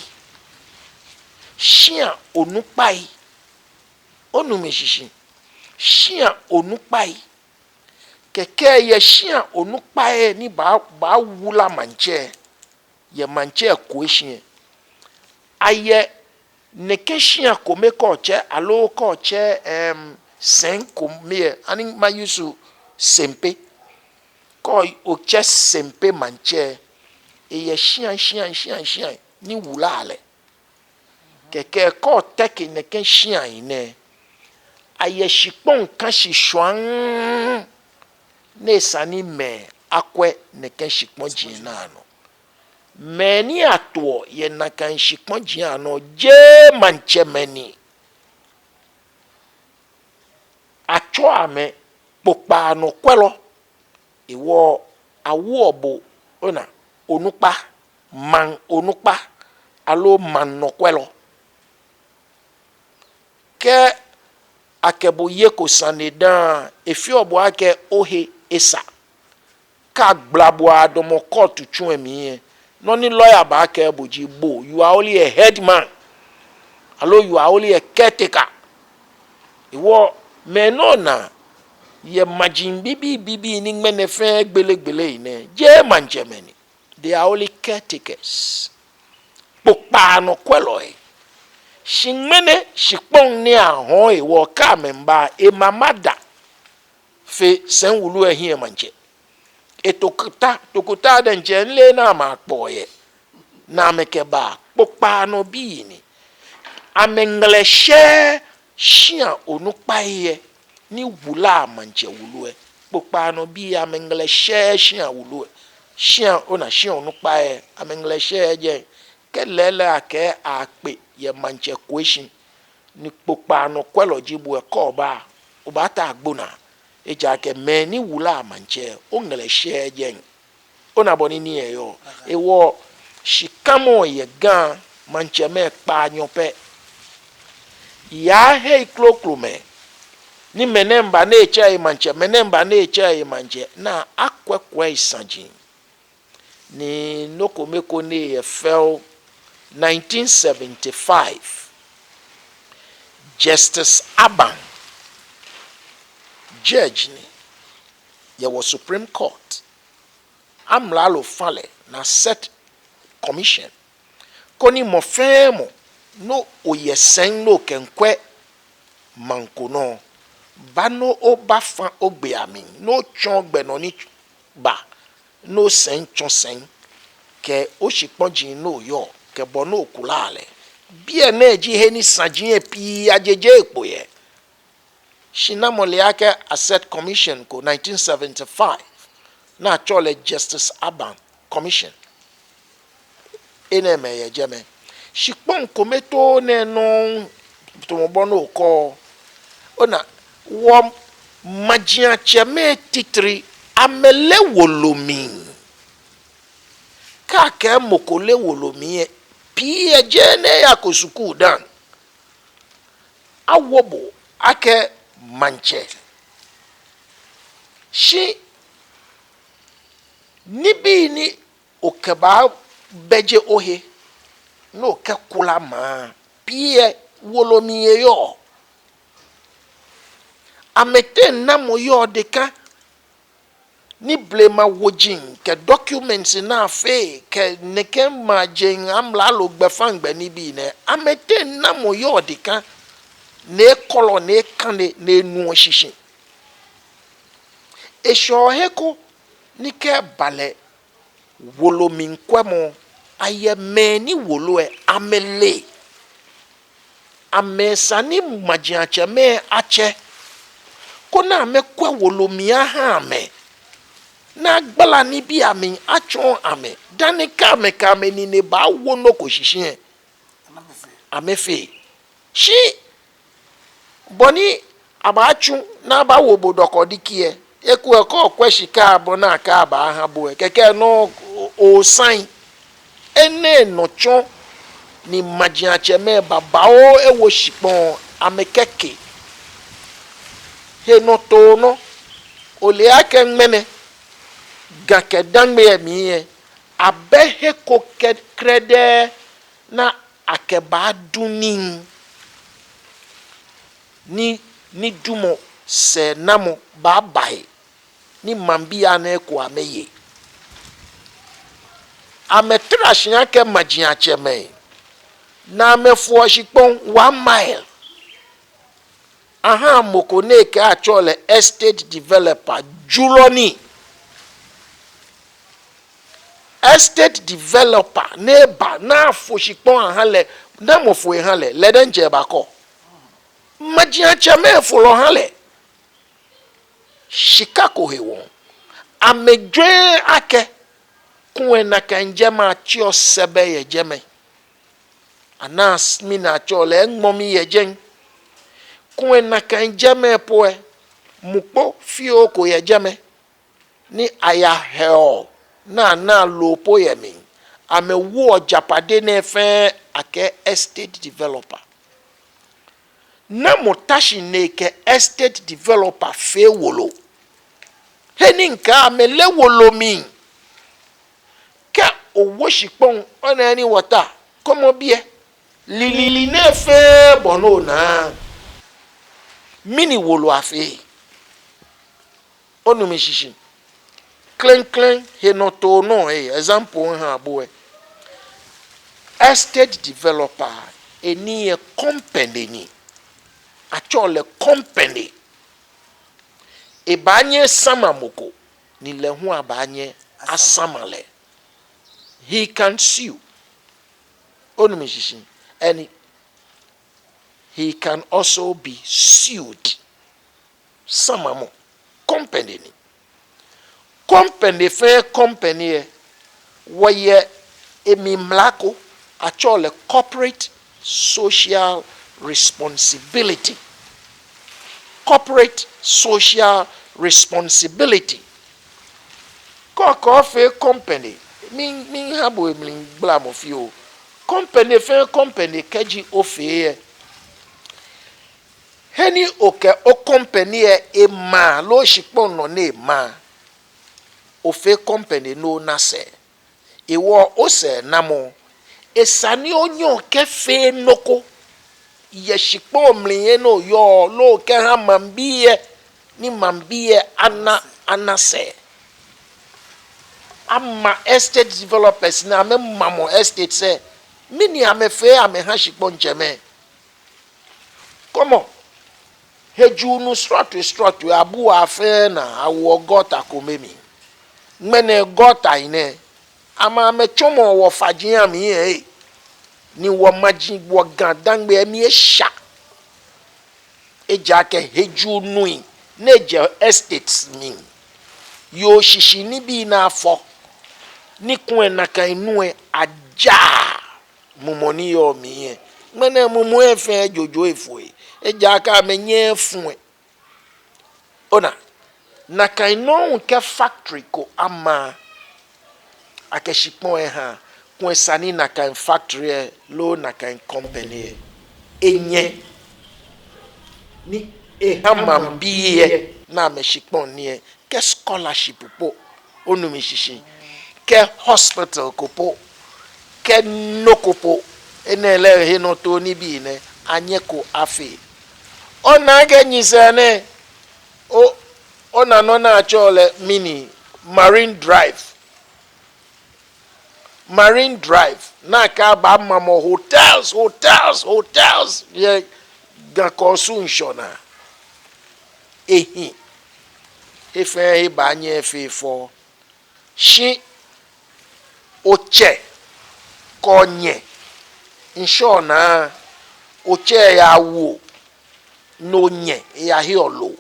Shia onukpai. Onu mi shishi. Shia onukpai. Kɛkɛ yɛ shia onukpai ni baa, baawula maŋtsɛ yɛ maŋtsɛ koishi lɛ. Ayɛ nɛkɛ shia kome kɛ otsɛ, aloo kɛ otsɛ, em, sɛi kome lɛ, ani ma use Sempe. Kɛ otsɛ Sempe maŋtsɛ, eyɛ shia, shia, shia, shia ni wulaa lɛ. Kɛkɛ kɛ oteke nɛkɛ shiai nɛɛ, ayɛ shikpɔŋ kã shi shwaŋŋ ni esa ni mɛi akwɛ nɛkɛ shikpɔji lɛ anɔ. Mɛi ni atoɔ yɛ nakai shikpɔji lɛ anɔ jeee maŋtsɛmɛi ni. Atsɛɔ amɛ kpokpaa nɔkwɛlɔ. Hewɔ awoɔ bo, ona, onukpa, maŋ onukpa, aloo maŋ nɔkwɛlɔ. Kɛ akɛ bo yeko sane dã, efeɔ bo akɛ ohe esa. Kɛ agbala bo adamɔ kɔɔtu tsu lɛ mli lɛ, nɔ ni lawyer baakɛɛ bo ji bo, you are only a headman. Aloo you are only a caretaker. Hewɔ mɛi ni onaa yɛ maji bibii bibii ni ŋmɛnɛ fɛɛ gbelegbele yi nɛɛ, jeee maŋtsɛmɛi ni. They are only caretakers. Kpokpaa nɔkwɛlɔi. Shi ŋmɛnɛ shikpɔŋ nɛɛ ahɔɔ hewɔ kɛ amɛmiiba, emama da fe sɛi wulu lɛ hiɛ maŋtsɛ. Etokota, tokota diɛŋtsɛ mileee ni amɛkpɔ yɛ. Ni amɛkɛba, kpokpaa nɔ bii ni. Amɛŋlɛshɛɛɛ shia onukpai lɛ ni wulaa maŋtsɛ wulu lɛ. Kpokpaa nɔ bii amɛŋlɛshɛɛɛ shia wulu lɛ. Shia, ona, shia onukpai lɛ, amɛŋlɛshɛɛɛ jɛi. Kɛ lɛɛlɛŋ akɛɛ akpe yɛ maŋtsɛ koishi, ni kpokpaa nɔ kwɛlɔ ji bo lɛ, kɛ oba, obaata agbo naa. Ejaakɛ mɛi ni wulaa maŋtsɛ, oŋɛlɛ shɛɛɛ jɛi. Ona bɔ ni nii lɛ yɔɔ. Hewɔ shikamɔ yɛ Ga maŋtsɛmɛi kpaanyɔ pɛ. Yaa hei krokomɛi, ni mɛnɛ miiba ni etsɛ ehe maŋtsɛ, mɛnɛ miiba ni etsɛ ehe maŋtsɛ, ni akwɛkwɛ saji. Ni nɔ kome ko ni yɛ fɛo, nineteen seventy-five, Justice Aban, judge ni yɛ wɔ Supreme Court, amralo falɛ ni a-set commission, koni mɔ fɛɛ mɔ ni oyɛ sɛi ni okɛmiikwɛ maŋ ko nɔ, ba ni obafa ogbee amli, ni otsɔɔ gbɛ nɔ ni ba, ni osɛi tsɔ sɛi, kɛ oshikpɔji ni oyɔɔ, kɛ bɔ ni okulaa lɛ. Biɛ nɛɛ ji he ni saji lɛ pii ajeje kpo yɛ. Shi namɔ le akɛ a-set commission ko nineteen seventy-five, ni atsɛɔ lɛ Justice Aban Commission? Enɛɛmɛi yɛ jɛmɛ. Shikpɔŋ kome too nɛɛ nɔŋŋ, tamɔ bɔ ni okɛɔ. Ona, wɔ majiatsɛmɛi titri, amɛleee wolo mli. Kɛ akɛɛ mɔ ko leee wolo mli lɛ, pii yɛ jɛi ni eyako skul dã. Awo bo akɛ maŋtsɛ. Shi nibii ni okɛbaabɛje ohe ni okɛkula maŋ, pii lɛ wolo mli eyɔɔ. Amɛteŋ namɔ yɔɔ deka, ni blema woji kɛ documents ni afee, kɛ nɛkɛ maji amralo gbɛfaŋ gbɛ nibii nɛɛ, amɛteŋ namɔ yɔɔ deka, ni ekɔlɔ, ni ekane, ni enuɔ shishi. Eshɛɔ he ko ni kɛ eba lɛ, wolo mli kwɛmɔ, ayɛ mɛi ni wolo lɛ amɛle. Amɛsa ni majiatsɛmɛi atsɛ, koni amɛkwɛ wolo mli aha amɛ, ni agbala nibii amli atsɔɔ amɛ, dani kɛ amɛkɛ amɛnine baawo nɔ ko shishi lɛ, amɛfee. Shi bɔ ni abaatsu ni abawo bo dɔkɔdiki lɛ, ekolɛ kɛ okwɛ shika bɔ ni akɛbaaha bo lɛ, kɛkɛ nɔ o-, osaŋ. Enɛ nɔ tsɔ ni majiatsɛmɛi babaoo ewo shikpɔŋ amɛkɛke. Henɔtoo nɔ, ole akɛ ŋmɛnɛ, Ga kɛ Dangme lɛ mli lɛ, abɛ he ko kɛ krɛdɛɛ ni akɛbaadu nii, ni, ni dumɔ sɛɛnamɔ baaba he, ni maŋbii ana eko amɛye. Amɛtara shi akɛ majiatsɛmɛi, ni amɛfoɔ shikpɔŋ one mile. Aha mɔ ko ni kɛ atsɛɔ lɛ estate developer, julɔ ni. Estate developer ni eba ni afo shikpɔŋ aha lɛ, namɔ fo eha lɛ, lɛ diɛŋtsɛ ebakɔ. Majiatsɛmɛi fo lɛ ha lɛ. Shika ko hewɔ, amɛjwɛŋ akɛ, kulɛ nakai jɛmɛ atsiɔ sɛbɛ yɛ jɛmɛ. Anaa s-, mɛni atsɛɔ lɛ, ŋmɔmi yɛ jɛi. Kulɛ nakai jɛmɛ po lɛ, mukpo fioo ko yɛ jɛmɛ. Ni ayaheɔ, ni anaa loo po yɛ mli. Amɛwoɔ ajapade nɛɛ fɛɛ akɛ estate developer. Namɔ ta shi ni ekɛ estate developer fee wolo? He ni mikɛɛ amɛleee wolo mli. Kɛ owo shikpɔŋ, ona he ni wɔta, kɔmɔ biɛ. Lilili nɛɛ fɛɛ bɔ ni onaa, mɛni wolo afee? Onu mi shishi. Klɛŋklɛŋ, henɔtoo nɔ, eh, example miha bo lɛ. Estate developer, enii lɛ company ni. Atsɛɔ lɛ company. Ebaanyɛ esama mɔ ko, ni lɛ hu abaanyɛ asama lɛ. He can sue. Onu mi shishi. And he can also be sued. Samamɔ. Company ni. Company fɛɛ company lɛ, wɔyɛ emli mla ko, atsɛɔ lɛ Corporate Social responsibility. Corporate social responsibility. Kɛ okɛɛ ofee company, mi, miha bo emligbalamɔ fioo. Company fɛɛ company kɛji ofee lɛ, he ni okɛ o company lɛ ema, loo shikpɔŋ nɔ ni ema, ofee company ni ona sɛɛ. Hewɔ osɛɛnamɔ, esa ni onyɛ okɛfee nɔ ko yɛ shikpɔŋ mli he ni oyɔɔ, loo okɛha maŋbii lɛ, ni maŋbii lɛ ana, ana sɛɛ. Ama estate developers ni amɛmamɔ estate lɛ, mɛni amɛfee amɛha shikpɔŋtsɛmɛi? Kwɛmɔ, hejuu nuu srɔtoi srɔtoi, abuɔ afɛɛ naa, awoɔ gɔta kome mli. Ŋmɛnɛ gɔtai nɛɛ, amɛ, amɛtsɔmɔɔ wɔfaji amli lɛ, ni wɔmaji, wɔ Ga Dangme lɛ mli esha. Ejaakɛ hejuu nui ni jɛ estates mli, yoo shishi nibii ni afɔ, ni kulɛ nakai nuu lɛ ajaa mumɔ ni yɔɔ mli lɛ. Ŋmɛnɛ mumɔ lɛ fɛɛ jojo efo lɛ, ejaakɛ amɛnyɛɛɛ efu lɛ. Ona, nakai nɔŋŋ kɛ factory ko ama, akɛ shikpɔŋ lɛ ha, kulɛ esa ni nakai factory lɛ, loo nakai company lɛ, enyɛ ni eha maŋbii lɛ, ni amɛshikpɔŋ nii lɛ, kɛ scholarship po, onu mishishi, kɛ hospital ko po, kɛ nɔ ko po, enɛ lɛ he nɔ too nibii nɛɛ, anyɛko afee. Ona akɛ nyɛsɛɛ nɛɛ, o, ona nɔ ni atsɛɔ lɛ mɛni, Marine Drive. Marine Drive, nakai abaamamɔ hotels, hotels, hotels yɛ Ga kɛ Osu ŋshɔnaa. Ehi, he fɛɛ he baanyɛ efee fɛo. Shi otsɛ kɛ onyɛ ŋshɔnaa, otsɛ yawo, ni onyɛ eyaheɔ loo.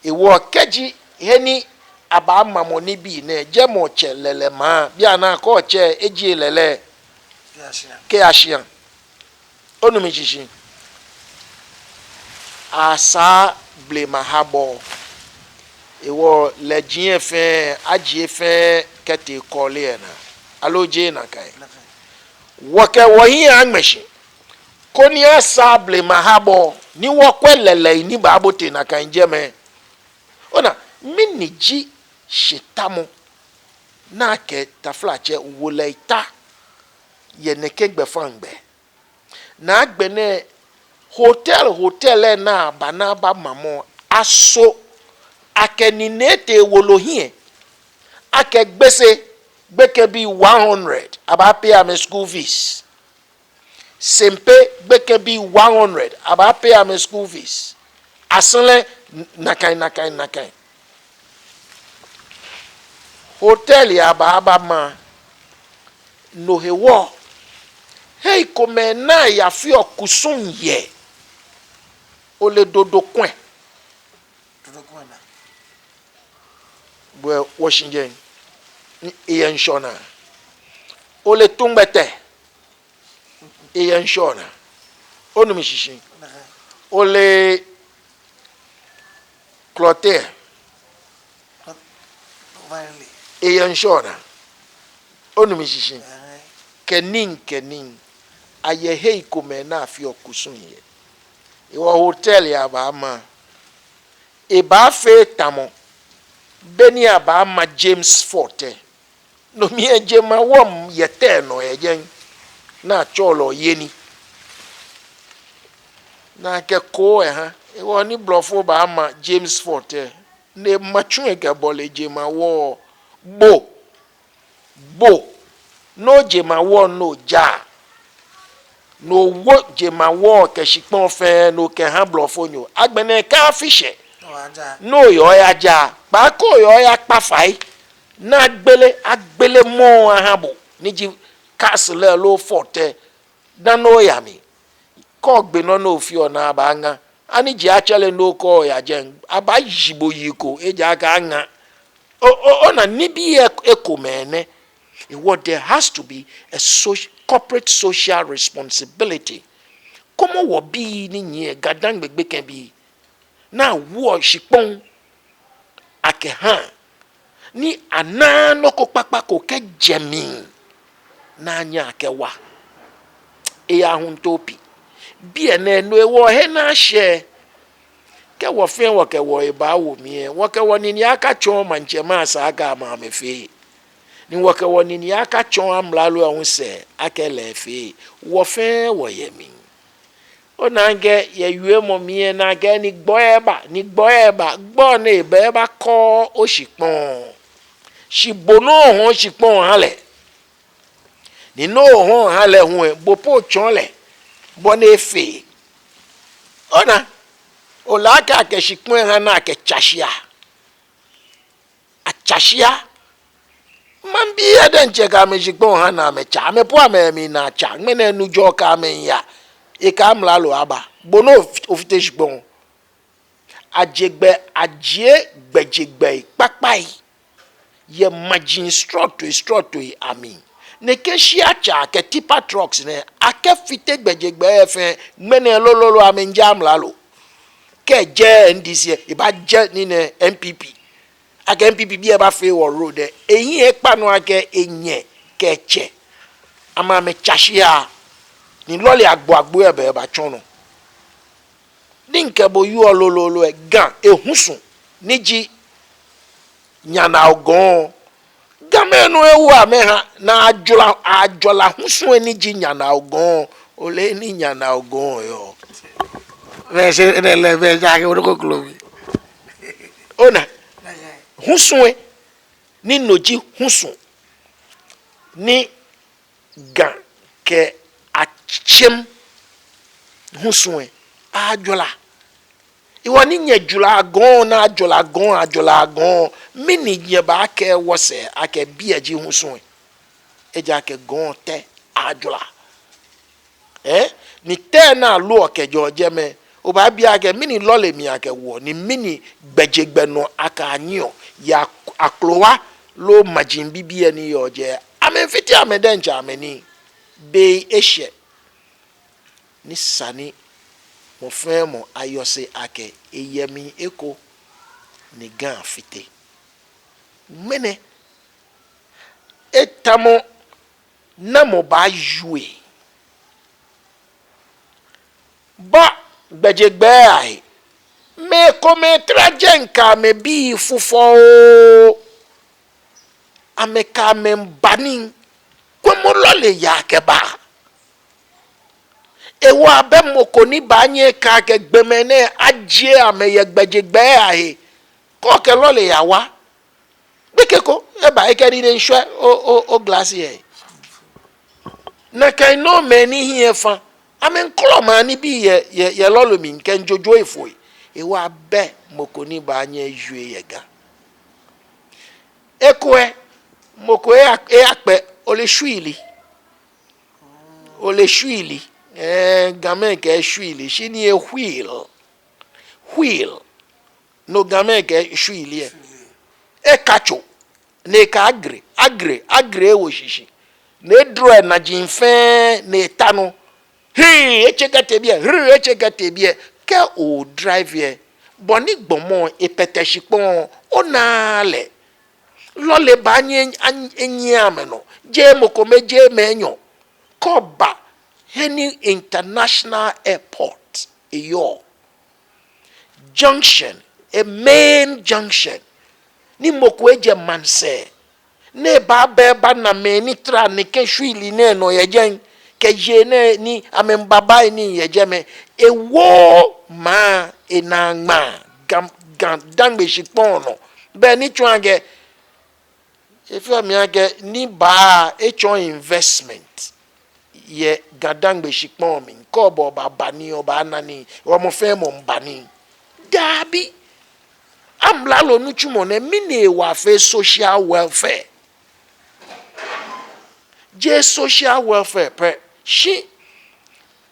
Hewɔ kɛji he ni abaamamɔ nibii nɛɛ, jɛmɛ otsɛ lɛlɛ maa, bianɛ kɛ otsɛ eji lɛlɛ kɛya shia. Onu mishishi. Asaa blema habɔɔ. Hewɔ lɛ ji efɛɛ, aji efɛɛ kɛtee kɔɔle lɛ naa. Aloo jeee nakai? Wɔkɛ wɔhiɛ aŋmɛ shi koni asaa blema habɔɔ, ni wɔkwɛ lɛlɛi ni baabote nakai jɛmɛ. Ona, mɛni ji shitamɔ ni akɛ taflatsɛ wolɛi ta yɛ nɛkɛ gbɛfaŋ gbɛ? Ni agbɛnɛ hotel, hotel lɛ ni aba ni abamamɔ, aso akɛ nine etee wolo hiɛ akɛ Gbese, gbekɛbii one hundred abaa pay amɛ school fees. Sempe, gbekɛbii one hundred abaa pay amɛ school fees. Asɛrɛ, nakai, nakai, nakai. Hotel lɛ aba, abama. No hewɔ, hei komɛi ni ayafeɔ kusum yɛ, ole Dodokwɛ. Dodokwɛ naa. Bɛ wɔshi jɛi, eyɛ ŋshɔnaa. Ole Tuŋgbɛtɛ, eyɛ ŋshɔnaa. Onu mishishi. Ole Klɔte, eyɛ ŋshɔnaa. Onu mishishi. Kɛ nii, kɛ nii. Ayɛ hei komɛi ni afeɔ kusum yɛ. Hewɔ hotel lɛ abaama. Ebaafee tamɔ beni abaama James Fort lɛ. No mli lɛ jemawɔŋ yɛ tɛ nɔ yɛ jɛi. Ni atsɛɔ lɛ Oyeni. Ni akɛ koo lɛ ha. Hewɔ ni blɔfo baama James Fort lɛ, ni ema tsu lɛ kɛbɔle jemawɔŋ. Bo, bo, no jemawɔŋ no ja. No wo jemawɔŋ kɛ shikpɔŋ fɛɛ, no kɛha blɔfonyo. Agbɛnɛ kɛ afi shɛ, no oyɔɔ oyaja. Kpaako oyɔɔ oyakpa fai. Ni agbele, agbele mɔ aha bo, ni ji castle lɛ loo fort lɛ, dani oya mli. Kɛ ogbe nɔ ni ofeɔ ni abaaŋa, ani ji atsɛre ni okɔ oya jɛi, abaayi bo yi ko, ejaakɛ aŋa. O, o, ona nibii lɛ ekomɛi nɛ. Hewɔ there has to be a soc-, corporate social responsibility. Kwɛmɔ wɔbii ni nyiɛ, Ga-Dangme gbekɛbii, ni awoɔ shikpɔŋ akɛhaa, ni anaaa nɔ ko kpakpa ko kɛjɛ mli ni anyɛ akɛwa. Eyahu ntoopi. Biɛ nɛɛ no hewɔ he ni ashɛ, kɛ wɔ fɛɛ wɔkɛ wɔhe baawo mli lɛ, wɔkɛ wɔnine akatsɔɔ maŋtsɛmɛi asɛɛ akɛ amɛ amɛfee. Ni wɔkɛ wɔnine akatsɔɔ amralo lɛ hu sɛɛ akɛ lɛ efee. Wɔ fɛɛ wɔyɛ mli. Ona akɛ yɛ wiemɔ mli lɛ, ona akɛ ni gbɔi lɛ ba, ni gbɔi lɛ ba, gbɔi ni eba lɛ ebakɔ oshikpɔŋ. Shi bo ni ohɔɔ shikpɔŋ oha lɛ, ni no ohɔɔ oha lɛ hu lɛ, bo po otsɔɔ lɛ bɔ ni efee. Ona, ole akɛ akɛ shikpɔŋ lɛ ha ni akɛtsa shia. Atsa shia. Maŋbii lɛ diɛŋtsɛ kɛ amɛshikpɔŋ ha ni amɛtsa. Amɛ po amɛmli ni atsa. Ŋmɛnɛ nujɔ kɛ amɛ miiya. Ekɛ amralo aba. Bo ni of-, ofite shikpɔŋ. Ajie gbɛ, ajie gbɛjegbɛi kpakpai yɛ maji srɔtoisrɔtoi amli. Nɛkɛ shia tsaa kɛ tipper trucks nɛɛ, akɛfite gbɛjegbɛi lɛ fɛɛ, ŋmɛnɛ lolo lolo amɛmiijɛ amralo. Kɛ ejɛ N D C lɛ, ebaajɛ nii nɛɛ N P P. Akɛ N P P bii lɛ baafee wɔ road lɛ, ehiɛ ekpa nɔ akɛ enyɛ kɛ etsɛ, amɛ amɛtsa shia, ni lɔle agbo agbo lɛ baabatsɔ nɔ. Ni mikɛ bo wieɔ lolo lolo lɛ, Ga ehusu ni ji Nyanao Gɔŋ. Gamɛi nɔ ewo amɛha ni ajɔla, ajɔla husu lɛ ni ji Nyanao Gɔŋ. Ole he ni Nyanao Gɔŋ yɔɔ? Bɛ se, enɛ lɛ, bɛ ja ke wolo koklo mi. Ona, husu lɛ, ni no ji husu ni Ga kɛ Akyem husu lɛ ajɔla. Hewɔ ni nyɛjɔlaa gɔŋ ni ajɔlaa gɔŋ, ajɔlaa gɔŋ, mɛni nyɛbaakɛɛ wɔsɛɛ akɛ biɛ ji husu lɛ? Ejaakɛ gɔŋ tɛ ajɔla. Ɛɛ? Ni tɛ ni aloɔ kɛjɛɔ jɛmɛ, obaabi akɛ mɛni lɔle mli akɛwoɔ, ni mɛni gbɛjegbɛ nɔ akɛnyiɛɔ, yɛ ak-, akrowa loo maji bibii lɛ ni yɔɔ jɛi. Amɛmiifite amɛdiɛŋtsɛ amɛnii. Be eshɛ ni esa ni mɔ fɛɛ mɔ ayɔse akɛ eyɛ mli eko ni Ga afite. Ŋmɛnɛ, etamɔ namɔ baawie. Ba gbɛjegbɛi ahe. Mɛi komɛi tara jɛi kɛ amɛbii fufɔɔ. Amɛkɛ amɛmiiba nii. Kwɛmɔ lɔle yaa kɛbaa. Hewɔ abɛ mɔ ko ni baanyɛ eka akɛ gbɔmɛi nɛɛ ajie amɛ yɛ gbɛjegbɛi ahe. Kɛ okɛ lɔle yawa, gbekɛ ko eba ekɛ nii nɛɛ miishwɛ o, o, o glass lɛ. Nakai nɔŋŋ mɛi ni hiɛ efa, amɛmiikɔlɔ maŋ nibii yɛ, yɛ, yɛ lɔle mli kɛmiijojo efoi. Hewɔ abɛ mɔ ko ni baanyɛ ewie yɛ Ga. Ekolɛ, mɔ ko eya, eyakpɛ, ole shwiili. Ole shwiili. Ɛɛ, Gamɛi kɛɛ shwiili, shi ni e wheel. Wheel. No Gamɛi kɛɛ shwiili lɛ. Eka tso, ni eka agre, agre, agre ewo shishi. Ni edro enaji fɛɛ, ni eta nɔ. Hii, etsɛ kɛtee biɛ, hii, etsɛ kɛtee biɛ. Kɛ o drive lɛ, bɔ ni gbɔmɔ epɛtɛ shikpɔŋ, onaaa lɛ. Lɔle baanyɛ an-, enyiɛ amɛnɔ. Jeee mɔ kome, jeee mɛi enyɔ. Kɛ oba he ni international airport eyɔɔ, junction, e main junction, ni mɔ ko ejɛ maŋsɛɛ, ni ebaaba ebana mɛi ni tara nɛkɛ shwiili nɛɛ nɔ yɛ jɛi, kɛ yei nɛɛ ni amɛmiiba baye nii yɛ jɛmɛ, ewooo maŋ, enaa ŋmaa, Ga, Ga Dangme shikpɔŋ nɔ. Bɛ ni tsɔɔ akɛ, efeɔ mi akɛ ni baa etsɔɔ investment yɛ Ga Dangme shikpɔŋ mli, kɛ oba obaaba nii, obaana nii, hewɔ mɔ fɛɛ mɔ miiba nii. Dabi. Amralo nitsumɔ nɛɛ, mɛni hewɔ afeee social welfare? Jeee social welfare pɛ, shi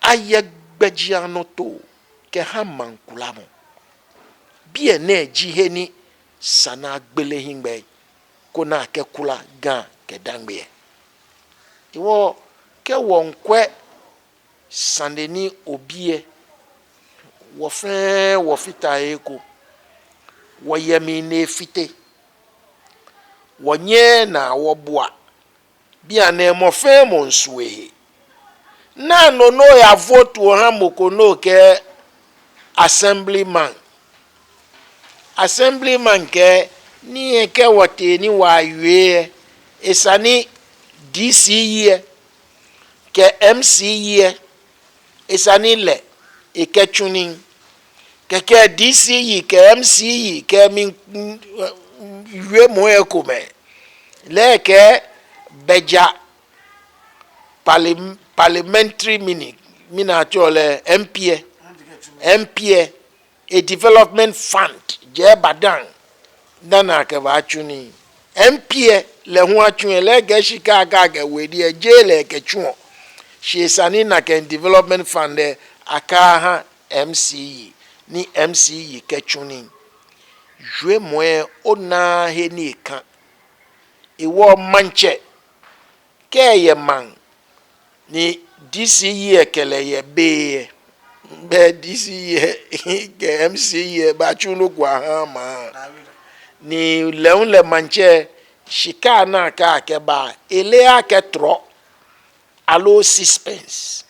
ayɛ gbɛjianɔtoo kɛha maŋ kuramɔ. Biɛ nɛɛ ji he ni sa ni agbele hiŋmɛi koni akɛkura Ga kɛ Dangme lɛ. Hewɔ kɛ wɔmiikwɛ Sane ni obi lɛ, wɔ fɛɛ wɔfata he ko. Wɔyɛ mli ni efite. Wɔnyɛɛɛ naa wɔbua. Bianɛ mɔ fɛɛ mɔ miisumɔ ehe. Naa nɔ ni oyavote oha mɔ ko ni okɛɛ assemblyman. Assemblyman kɛɛ, ni ekɛ wɔtee ni wɔyawie lɛ, esa ni D C lɛ kɛ M C lɛ, esa ni lɛ ekɛtsu nii. Kɛkɛ D C kɛ M C kɛ mli wiemɔ lɛ ekomɛi. Lɛ ekɛɛ bɛja parli-, parliamentary mini, mini atsɛɔ lɛ M P lɛ, M P lɛ, e-development fund, jɛ eba dani, dani akɛbaatsu nii. M P lɛ, lɛ hu atsu lɛ, lɛ ekɛɛ shika akɛ akɛwo edɛŋ lɛ, jeee lɛ ekɛtsuɔ. Shi esa ni nakai development fund lɛ akɛha M C, ni M C kɛtsu nii. Wiemɔ lɛ onaaa he ni eka. Hewɔ maŋtsɛ, kɛ eyɛ maŋ, ni D C lɛ kɛ lɛ yɛ béi lɛ, bɛ D C lɛ kɛ M C lɛ baatsu nɔ ko aha maŋ. Ni lɛ hu lɛ maŋtsɛ, shika ni akɛɛ akɛba, eleee akɛ trɔ aloo sixpence.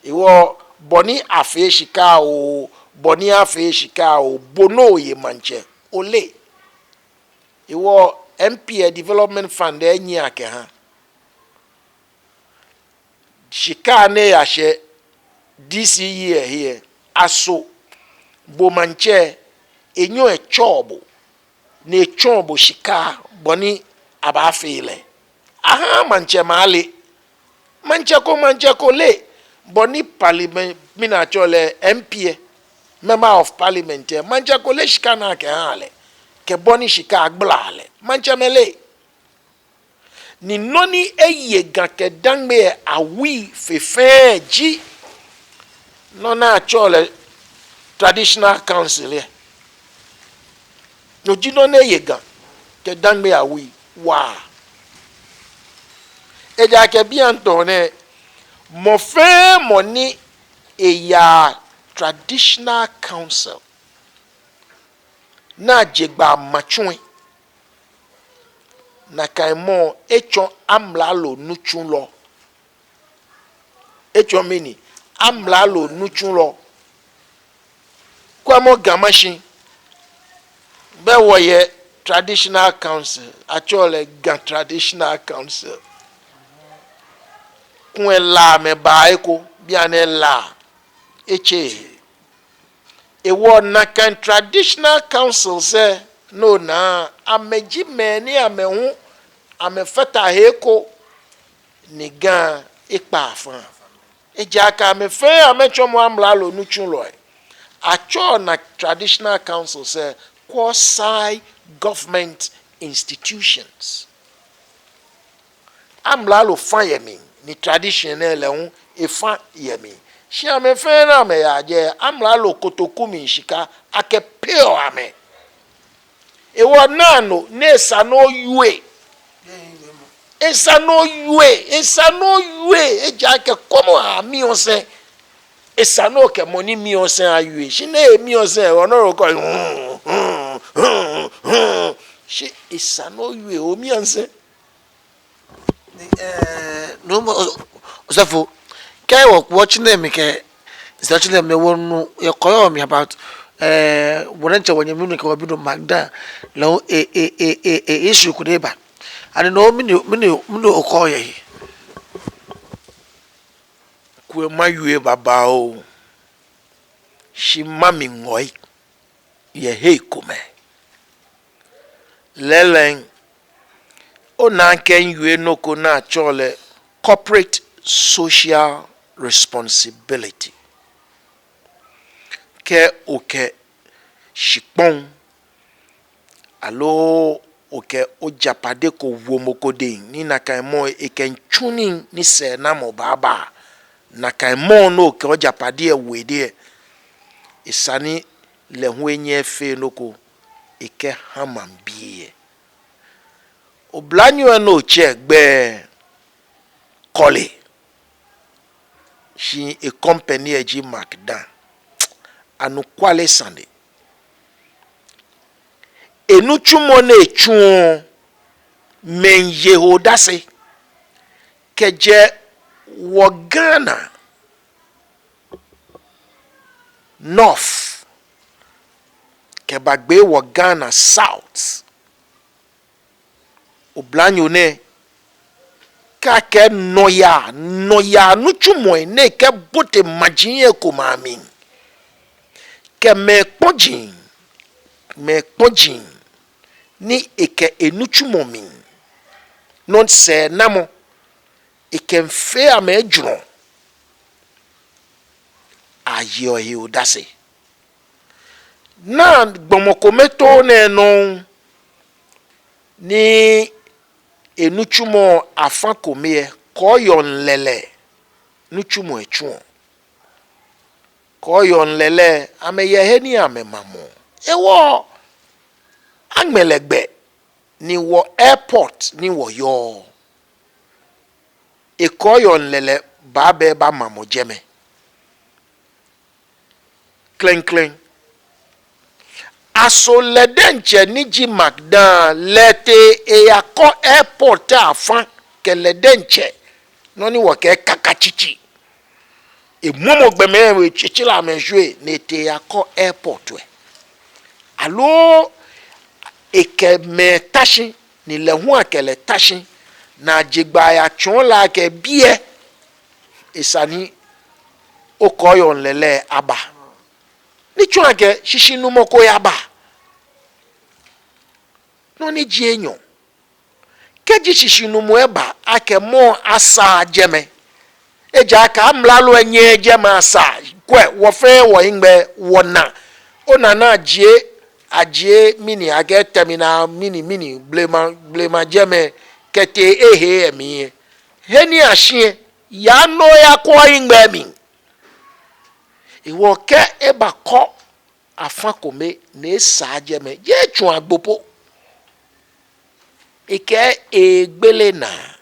Hewɔ bɔ ni afee shika oo, bɔ ni afee shika oo, bo ni oye maŋtsɛ, oleee. Hewɔ M P lɛ development fund lɛ enyiɛ akɛha. Shika ni eyashɛ D C lɛ hiɛ lɛ, aso bo maŋtsɛ, enyɛɔ etsɔɔ bo, ni etsɔɔ bo shika bɔ ni abaafee lɛ? Ahaaa maŋtsɛmɛi ale. Maŋtsɛ ko, maŋtsɛ ko leee bɔ ni parliament, mɛi ni atsɛɔ lɛ M P lɛ, member of parliament lɛ, maŋtsɛ ko leee shika ni akɛhaa lɛ, kɛ bɔ ni shika lɛ agbalaa lɛ. Maŋtsɛmɛi leee. Ni nɔ ni eye Ga kɛ Dangme lɛ awui fe fɛɛ ji nɔ ni atsɛɔ lɛ traditional council lɛ. No ji nɔ ni eye Ga kɛ Dangme awui waa. Ejaakɛ bianɛ tɔɔ nɛɛ, mɔ fɛɛ mɔ ni eyaa traditional council ni aje gbɛ matsu lɛ, nakai mɔ lɛ etsɔ amralo nitsulɔ. Etsɔ mɛni? Amralo nitsulɔ. Kwɛmɔ Ga Mashi, bɛ wɔyɛ traditional council, atsɛɔ lɛ Ga Traditional Council. Kwɛ La mɛi ba eko, bianɛ La etse. Hewɔ nakai traditional councils lɛ, no naa, amɛji mɛi ni amɛ hu amɛfata he ko ni Ga ekpa afã. Ejaakɛ amɛ fɛɛ amɛtsɔmɔ amralo nitsulɔi. Atsɛɔ nakai traditional councils lɛ quasi government institutions. Amralo fã yɛ mli, ni tradition lɛ lɛ hu efã yɛ mli. Shi amɛ fɛɛ ni amɛyaa jɛi, amralo kotoku mli shika akɛpeɔ amɛ. Hewɔ naa nɔ ni esa ni owie. Esa ni owie, esa ni owie, ejaakɛ kɔmɔ amiɔ sɛi. Esa ni okɛ mɔ ni miɔ sɛi awie. Shi ni emiɔ sɛi, ono ro ko. Shi esa ni owie, omiɔ sɛi. Ni, eh, no mɔ, o-, osɔfo, kɛ wɔ, wɔtsi nɛɛ mli kɛ, sɛ wɔtsi nɛɛ mli wɔnu, yɛ kɔɔyɔɔ mli about, eh, wɔdiɛŋtsɛ wɔnyɛmi nuu kɛ wɔbinuu Magda, lɛ hu e, e, e, e, e, issue ko ni eba. Ani no mɛni, mɛni, mɛni okɛɔ yɛ he? Kwɛ, mawie babaoo, shi mami ŋɔi yɛ hei komɛi. Lɛɛlɛŋ, ona akɛ miwie nɔ ko ni atsɛɔ lɛ corporate social responsibility. Kɛ okɛ shikpɔŋ aloo okɛ ojapade ko wo mɔ ko dɛŋ, ni nakai mɔ lɛ ekɛmiitsu nii ni sɛɛnamɔ baaba, nakai mɔ ni okɛ ojapade lɛ wo edɛŋ lɛ, esa ni lɛ hu enyɛ efee nɔ ko ekɛha maŋbii lɛ. Oblanyo lɛ ni otsɛ egbɛi, kɔle. shi ecompany lɛ ji McDan. Anɔkwale sane. Enitsumɔ ni etsuɔ, mɛi ye he odase. Kɛjɛ wɔ Ghana North kɛbagbe wɔ Ghana South. Oblanyo nɛɛ, kɛ akɛɛ nɔyaa, nɔyaa nitsumɔi ni ekɛbote maji lɛ ekomɛi amli, kɛ mɛi kpɔji, mɛi kpɔji ni ekɛ enitsumɔ mli nɔ sɛɛnamɔ ekɛmiifee amɛ ejurɔ, ayeɔ he odase. Naa gbɔmɔ kome too nɛɛ nɔ ni enitsumɔ afã kome lɛ, kɔɔyɔɔŋ lɛlɛ nitsumɔ etsuɔ. Kɔɔyɔɔŋ lɛlɛ, amɛyɛ he ni amɛmamɔ. Hewɔ aŋmɛ lɛ gbɛ ni wɔ airport ni wɔyɔɔ, ekɔɔyɔɔŋ lɛlɛ baaba ebamamɔ jɛmɛ. Klɛŋklɛŋ. Aso lɛ diɛŋtsɛ ni ji McDan lɛ tee eyakɔ airport afã kɛ lɛ diɛŋtsɛ nɔ ni wɔkɛɛ kaka tsitsi. Emɔmɔ gbɔmɛi, etsitsi lɛ amɛshwie ni etee eyakɔ airport lɛ. Aloo ekɛ mɛi ta shi ni lɛ hu akɛ lɛ ta shi, ni aje gbɛ ayatsɔɔ lɛ akɛ biɛ esa ni okɔɔyɔɔŋ lɛlɛ aba. Ni tsɔɔ akɛ shishinumɔ ko yaba. Nɔ ni ji enyɔ. Kɛji shishinumɔ lɛ ba akɛ mɔ lɛ asaa jɛmɛ, ejaakɛ amralo lɛ nyɛɛɛ jɛmɛ asaa. Kwɛ, wɔ fɛɛ wɔhiŋmɛi wɔna. Ona ni ajie, ajie mɛni akɛɛ terminal mɛni mɛni blema, blema jɛmɛ kɛtee ehe lɛ mli lɛ. He ni ashi lɛ, yaa ni oyakwɛ ohiŋmɛi mli. Hewɔ kɛ ebakɔ afã kome ni esaa jɛmɛ, jeee tsuŋ agbo po. Ekɛɛ egbele naa.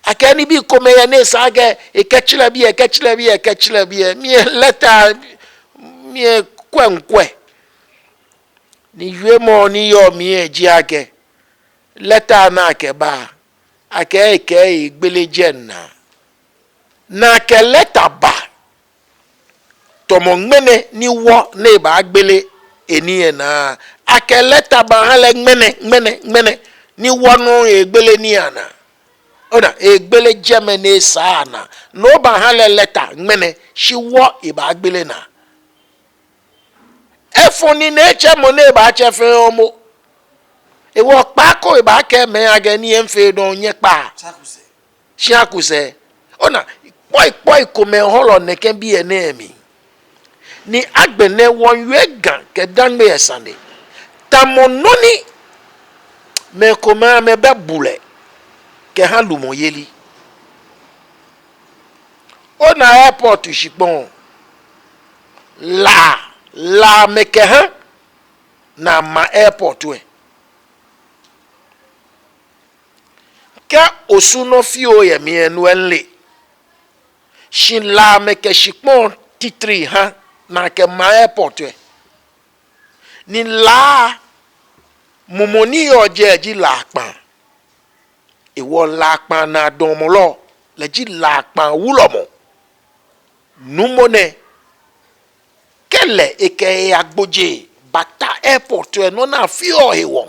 Akɛ nibii komɛi yɛ ni esa akɛ ekɛtsirɛ biɛ, ekɛtsirɛ biɛ, ekɛtsirɛ biɛ. Miyɛ lɛta, miyɛ kwɛŋkwɛ. Ni wiemɔ ni yɔɔ mli lɛ ji akɛ lɛta ni akɛba, akɛ ekɛɛ egbele jɛi naa. Ni akɛ lɛta ba tamɔ ŋmɛnɛ ni wɔ ni ebaagbele enii lɛ naa. Akɛ lɛta baha lɛ ŋmɛnɛ, ŋmɛnɛ, ŋmɛnɛ ni wɔ nɔŋŋ egbele nii lɛ naa. Ona, egbele jɛmɛ ni esaa naa. Ni obaha lɛ lɛta ŋmɛnɛ, shi wɔ ebaagbele naa. Efɔŋ ni etsɛ mɔ ni ebaatsɛ fɛɛ momo. Hewɔ kpaako ebaakɛɛ mɛi akɛ nii lɛ mifee dɔŋŋ, nyɛkpaa. Shi aku sɛɛ. Ona, kpɔikpɔi komɛi hɔlɔ nɛkɛ biɛ nɛɛ mli. Ni agbɛnɛ wɔŋwie Ga kɛ Dangme lɛ sane. Tamɔ nɔ ni mɛi komɛi amɛbɛ bulɛ kɛha lumɔyeli. Ona airport shikpɔŋ. La, La amɛkɛha ni ama airport lɛ. Kɛ Osu nɔ fioo yɛ mli lɛ, no lɛ mile. Shi La amɛkɛ shikpɔŋ titri ha ni akɛma airport lɛ. Ni La, mumɔ ni yɔɔ jɛi ji La Kpaa. Hewɔ La Kpaa naa dɔɔmɔlɔ lɛ ji La Kpaa wulɔmɔ. Nuumo nɛɛ, kɛlɛ ekɛ eyagbojee bata airport lɛ nɔ ni afeɔ hewɔ.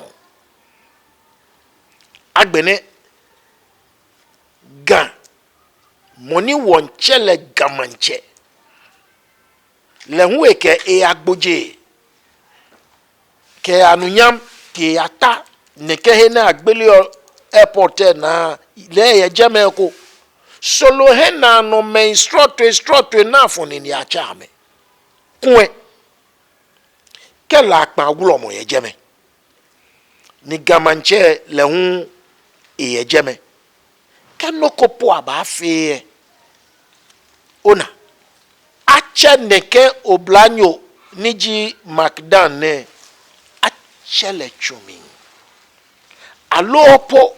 Agbɛnɛ Ga, mɔ ni wɔŋtsɛ lɛ Ga Maŋtsɛ, lɛ hu ekɛ eyagbojee kɛ anunyam tee eyata nɛkɛ he ni agbeleɔ airport lɛ naa lɛ yɛ jɛmɛ eko. Solohe naanɔ mɛi srɔtoi srɔtoi ni afɔ nine atsɛ amɛ. Kulɛ kɛ La Kpaa wulɔmɔ yɛ jɛmɛ, ni Ga Maŋtsɛ lɛ hu eyɛ jɛmɛ. Kɛ nɔ ko po abaafee lɛ, ona, atsɛ nɛkɛ oblanyo ni ji McDan nɛɛ, atsɛ lɛ tsu mli. Aloo po,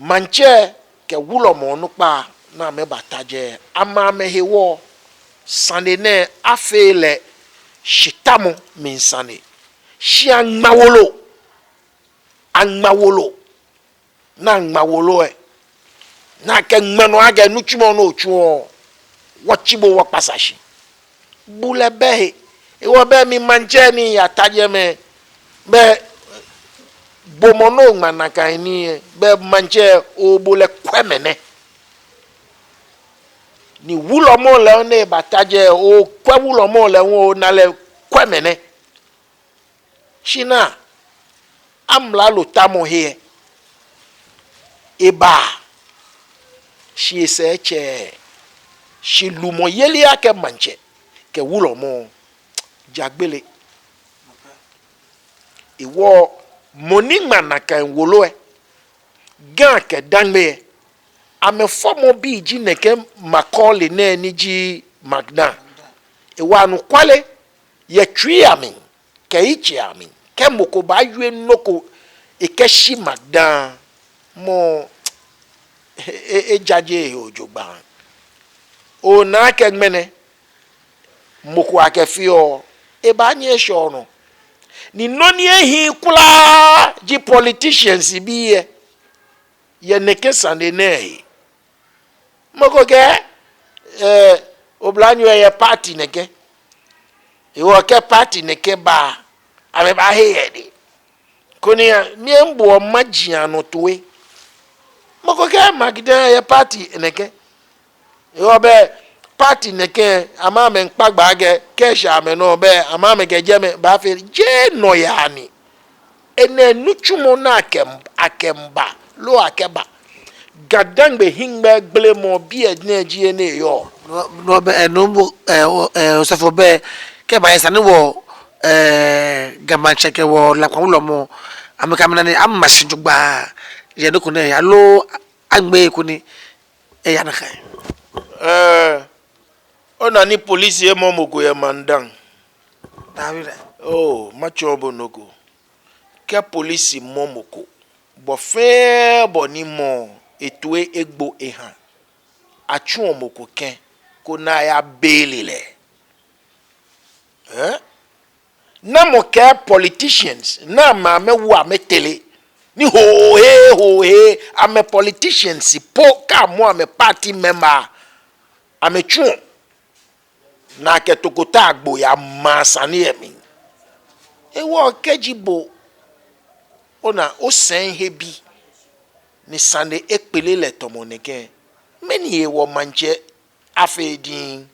maŋtsɛ kɛ wulɔmɔ onukpa ni amɛbata jɛi, amɛ amɛhewɔ sane nɛɛ afee lɛ shitamɔ mli sane. Shi aŋma wolo, aŋma wolo, ni aŋma wolo lɛ, ni akɛŋma nɔ akɛ nitsumɔ ni otsuɔ, wɔtsi bo wɔkpasa shi. Bulɛ bɛ he. Hewɔ bɛ mi maŋtsɛ ni yata jɛmɛ, bɛ bo mɔ ni oŋma nakai nii lɛ, bɛ maŋtsɛ, obo lɛ kwɛmɔ nɛ. Ni wulɔmɔ lɛ ni bata jɛi, okwɛ wulɔmɔ lɛ, ona lɛ kwɛmɔ nɛ. Shi naa, amralo tamɔ he lɛ, eba, shi esɛɛ etsɛɛɛ, shi lumɔyeli akɛ maŋtsɛ kɛ wulɔmɔ ja gbele. Hewɔ mɔ ni ŋma nakai wolo lɛ, Ga kɛ Dangme lɛ, amɛfɔmɔbii ji nɛkɛ Macaulay nɛɛ ni ji Magda. Hewɔ anɔkwale, yɛ tsuii amli kɛ yitsei amli, kɛ mɔ ko baawie nɔ ko ekɛshi Magda, mɔ lɛ, e, e, ejaje ehe jogbaŋŋ. Ona akɛ ŋmɛnɛ mɔ ko akɛfeɔ, ebaanyɛ eshɛ onɔ. Ni nɔ ni ehiii kwraa ji politicians bii lɛ, yɛ nɛkɛ sane nɛɛ he. Mɔ ko kɛɛ, eh, oblanyo lɛ yɛ party nɛkɛ. Hewɔ kɛ party nɛkɛ ba, amɛbaahe yɛ edɛŋ. Koni miibo maji anɔ toi. Mɔ ko kɛɛ Magda yɛ party nɛkɛ. Hewɔ bɛ party nɛkɛ, amɛ amɛmiikpa gbɛ akɛ, kɛ eshɛ amɛnɔ bɛ, amɛ amɛkɛ jɛmɛ baafee. Jeee nɔyaa ni. Enɛ nitsumɔ ni akɛ, akɛmiiba, loo akɛba. Ga Dangme hiŋmɛi gbelemɔ biɛ nɛɛ ji enɛ yɔɔ. No, no bɛ, eh, no bo, eh, o, eh, osɔfo bɛ, kɛba yɛ sane ni wɔ, eh, Ga Maŋtsɛ kɛ wɔ Lakwa wulɔmɔ, amɛkɛ amɛnane ama shi jogbaŋŋ, yɛ nɔ ko nɛɛ, aloo aŋmɛɛ eko ni eya nakai. Eh, ona ni polisi emɔ mɔ ko yɛ Magda. Dabi lɛ. Oh, matsɔɔ bo nɔ ko. Kɛ polisi mɔ mɔ ko, bɔ fɛɛ bɔ ni mɔ lɛ, etoi egbo eha, atsuɔ mɔ ko kɛkɛ, koni aya beele lɛ. Eh? Namɔ kɛɛ politicians, namɔ amɛwo amɛtere, ni hoo hee, hoo hee, amɛ politicians po kɛ amɔ amɛ party member, amɛtsuɔ. Ni akɛ tokota agbo yama sane lɛ mli. Hewɔ kɛji bo, ona osɛɛ he bi, ni sane lɛ ekpele lɛ tamɔ nɛkɛ, mɛni hewɔ maŋtsɛ afee diŋŋ,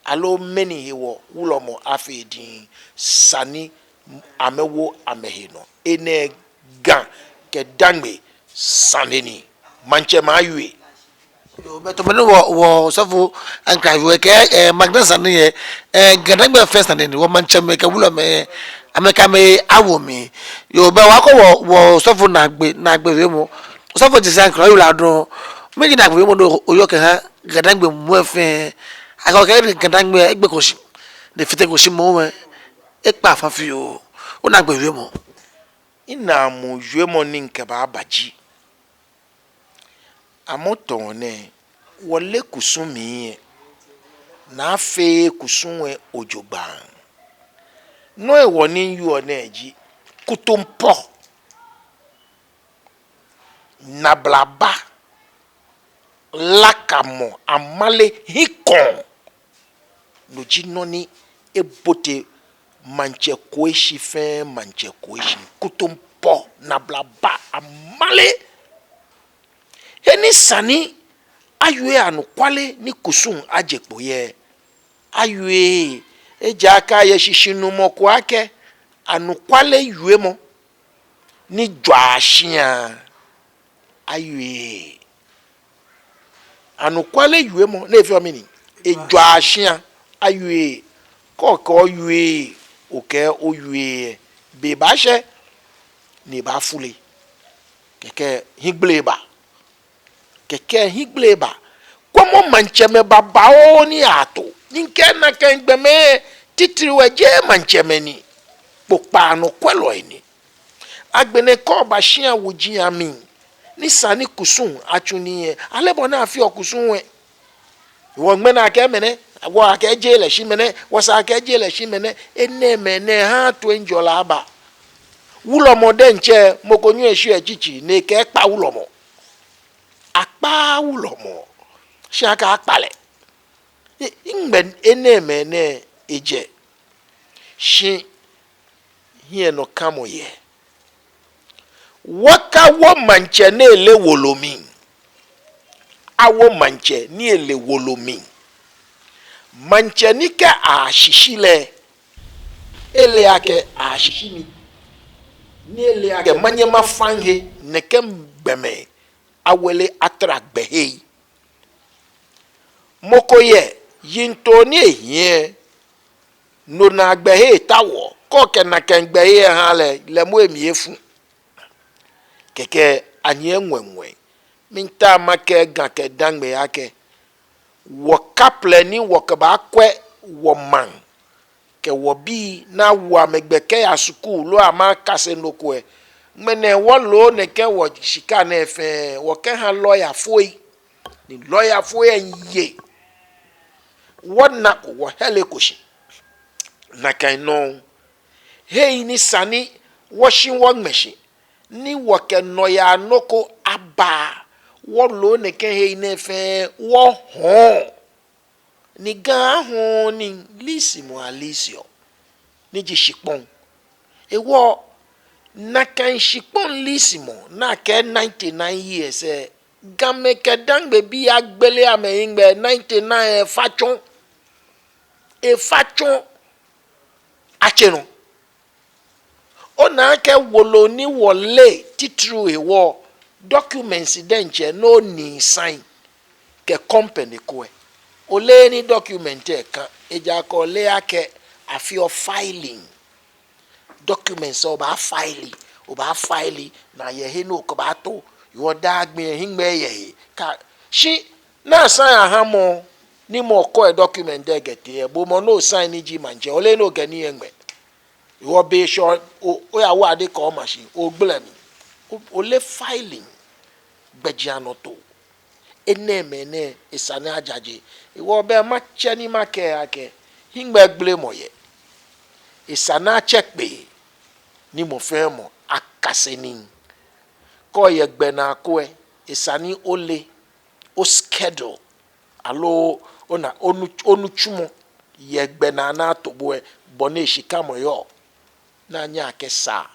aloo mɛni hewɔ wulɔmɔ afee diŋŋ, sani amɛwo amɛhe nɔ. Enɛ Ga kɛ Dangme sane ni, maŋtsɛmɛi awie. Yoo, bɛ tamɔ nɔ ni wɔ, wɔ osɔfo Ankrah wie kɛ, eh, Magda sane lɛ, eh, Ga Dangme fɛɛ sane ni, wɔ maŋtsɛmɛi kɛ wulɔmɛi, amɛkɛ amɛhe awo mli. Yoo, bɛ wɔkɔ wɔ, wɔ osɔfo naagbee, naagbee wiemɔ. Osɔfo Jesse Ankrah, oyiwaladɔŋŋ. Mɛni ji naagbee wiemɔ ni oyɔɔ kɛha Ga Dangme muu lɛ fɛɛ? Akɛɛ akɛ Ga Dangme egbeko shi, ni efiteko shi moŋ lɛ, ekpa afã fioo. Onaagbee wiemɔ. Minaamuu wiemɔ ni mikɛbaaba ji, amrɔ nɛɛ, wɔle kusum lɛ, ni afee kusum lɛ jogbaŋŋ. Nɔ hewɔ ni miwieɔ nɛɛ ji, kutumpɔɔ, nablaba, lakamɔ, amale, hiɛkɔɔ. No ji nɔ ni ebote maŋtsɛ koishi fɛɛ maŋtsɛ koishi. Kutumpɔɔ, nablaba, amale. He ni sa ni awie anɔkwale ni kusum aje kpo yɛ, awieee. Ejaakɛ ayɛ shishinumɔ ko akɛ anɔkwale wiemɔ ni jwaa shia, awieee. Anɔkwale wiemɔ ni efeɔ mɛni? Ejwaa shia, awieee. Kɛ okɛɛ owieee, okɛɛ owieee, be baashɛ ni ebaafule. Kɛkɛ hiɛgbele ba. Kɛkɛ hiɛgbele ba. Kwɛmɔ maŋtsɛmɛi babaoo ni ato. Ni mikɛɛ nakai gbɔmɛi titri lɛ jeee maŋtsɛmɛi ni. Kpokpaa nɔkwɛlɔi ni. Agbɛnɛ kɛ oba shia wuji amli, ni sa ni kusum atsu nii lɛ, ale bɔ ni afeɔ kusum lɛ. Wɔŋmɛnɛ akɛ mɛnɛ, wɔkɛɛ jeee lɛ shi mɛnɛ, wɔsaa akɛ jeee lɛ shi mɛnɛ, enɛɛmɛi nɛɛ haa toiŋjɔlɛ aba. Wulɔmɔ diɛŋtsɛ, mɔ ko nyɛɔ eshwieɔ etsitsi, ni ekɛɛ akpa wulɔmɔ. Akpaaa wulɔmɔ, shi akɛɛ akpa lɛ. Nɛgbɛ enɛɛmɛi nɛɛ ejɛ? Shi hiɛnɔkamɔ yɛ. Wɔkawo maŋtsɛ ni ele wolo mli. Awo maŋtsɛ ni ele wolo mli. Maŋtsɛ ni kɛ aashishi lɛ, ele akɛ aashishi mi. Ni ele akɛ manyɛ mafaŋ he nɛkɛ gbɔmɛi awele atara gbɛhei. Mɔ ko yɛ, yiŋtoo ni ehiɛ, no naa gbɛhe etao, kɛ okɛ nakai gbɛhe eha lɛ, lɛ moŋ emli efu. Kɛkɛ anyiɛ ŋwɛiŋwɛi. Miitao makɛɛ Ga kɛ Dangme akɛ, wɔkaplɛ ni wɔkɛbaakwɛ wɔmaŋ kɛ wɔbii ni awo amɛ gbɛ kɛya skul loo amɛkase nɔ ko lɛ, ŋmɛnɛ wɔloo nɛkɛ wɔshika nɛɛ fɛɛ wɔkɛha lɔyafoi, ni lɔyafoi lɛ miiye. Wɔnako wɔhɛleko shi. Nakai nɔŋŋ, hei ni sa ni wɔshi wɔŋmɛ shi, ni wɔkɛ nɔyaa nɔ ko aba, wɔloo nɛkɛ hei nɛɛ fɛɛ wɔhɔɔ. Ni Ga ahɔɔ ni lisimɔ aliseɔ, ni ji shikpɔŋ. Hewɔ nakai shikpɔŋ lisimɔ ni akɛɛ ninety nine years lɛ, Gamɛi kɛ Dangmebii agbele amɛhiŋmɛi ninety nine lɛ efa tsɔ. Efa tsɔ. Atsɛ nɔ. Ona akɛ wolo ni wɔle titri hewɔ, documents diɛŋtsɛ ni onii sign kɛ company ko lɛ, oleee ni document lɛ ka, ejaakɛ ole akɛ afeɔ filing. Documents lɛ obaafile, obaafile, ni ayɛ he ni okɛbaato, hewɔ daa gbi lɛ hiŋmɛi yɛ he. Ka, shi ni asign aha mɔ, ni mɔ ko lɛ document lɛ kɛtee lɛ, bo mɔ ni osign ni ji maŋtsɛ, oleee ni okɛ nii lɛ ŋmɛ. Hewɔ be shɔ, o, oyawo ade kɛ oma shi, ogbele mli. O, ole filing, gbɛjianɔtoo. Enɛɛmɛi nɛɛ esa ni ajaje. Hewɔ bɛ matsɛ ni makɛɛ akɛ, hiŋmɛigbelemɔ yɛ. Esa ni atsɛ kpee, ni mɔ fɛɛ mɔ akase nii. Kɛ oyɛ gbɛnaa ko lɛ, esa ni ole, o schedule, aloo ona, onu, onitsumɔ yɛ gbɛnaa ni ato bo lɛ, bɔ ni eshikamɔ yɔɔ, ni anyɛ akɛsaa.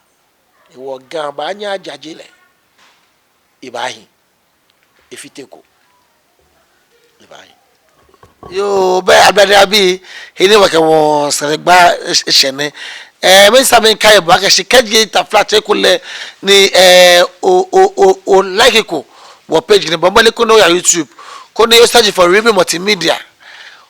Hewɔ Ga baanyɛ ajaje lɛ. Ebaahi. Efiteko. Ebaahi. Yoo, bɛ ablade abii, he ni wɔkɛ wɔsanegbaa eshɛ nɛ. Eh, misaa mikai bo akɛ shi kɛji taflatsɛ ekolɛ ni, eh, o, o, o, o like ko wɔ page nɛɛ, bɔ mɔdɛŋ koni oya YouTube, koni o search for Ribi Multimedia,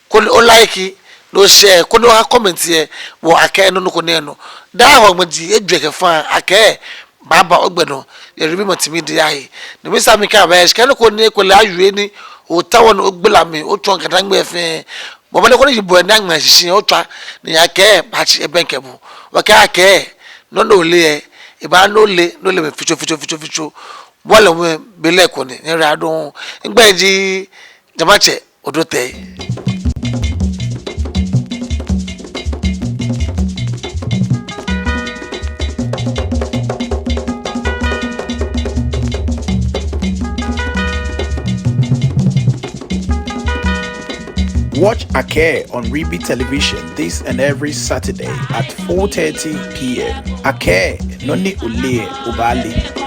koni o like, ni o share, koni oha comment yɛ, wɔ akɛ nɔ nɔ ko nɛ nɔ. Daa wɔŋmɛji ejwɛ kɛ fã akɛ baaba ogbɛ nɔ yɛ Ribi Multimedia he. Ni misaa mikai bo akɛ shi kɛ nɔ ko ni ekolɛ awie ni otaoɔ ni ogbala mli otsɔɔ kɛ Dangme fɛɛ, bɔ mɔdɛŋ koni yibɔ ni aŋmɛ shishi otswa ni akɛ baatsi ebɛŋkɛ bo. Wɔkɛɛ akɛ nɔ ni ole lɛ, ebaa ni ole, ni ole mli fitsofitsofitsofitso. Wɔle wɛ be lɛ ko ni nyɛra dɔŋŋ. Migbɛi ji Jamatsɛ Odotei. Watch Akɛɛ on Ribi Television this and every Saturday at four thirty p m. Akɛɛ, nɔ ni oleee lɛ, obaale.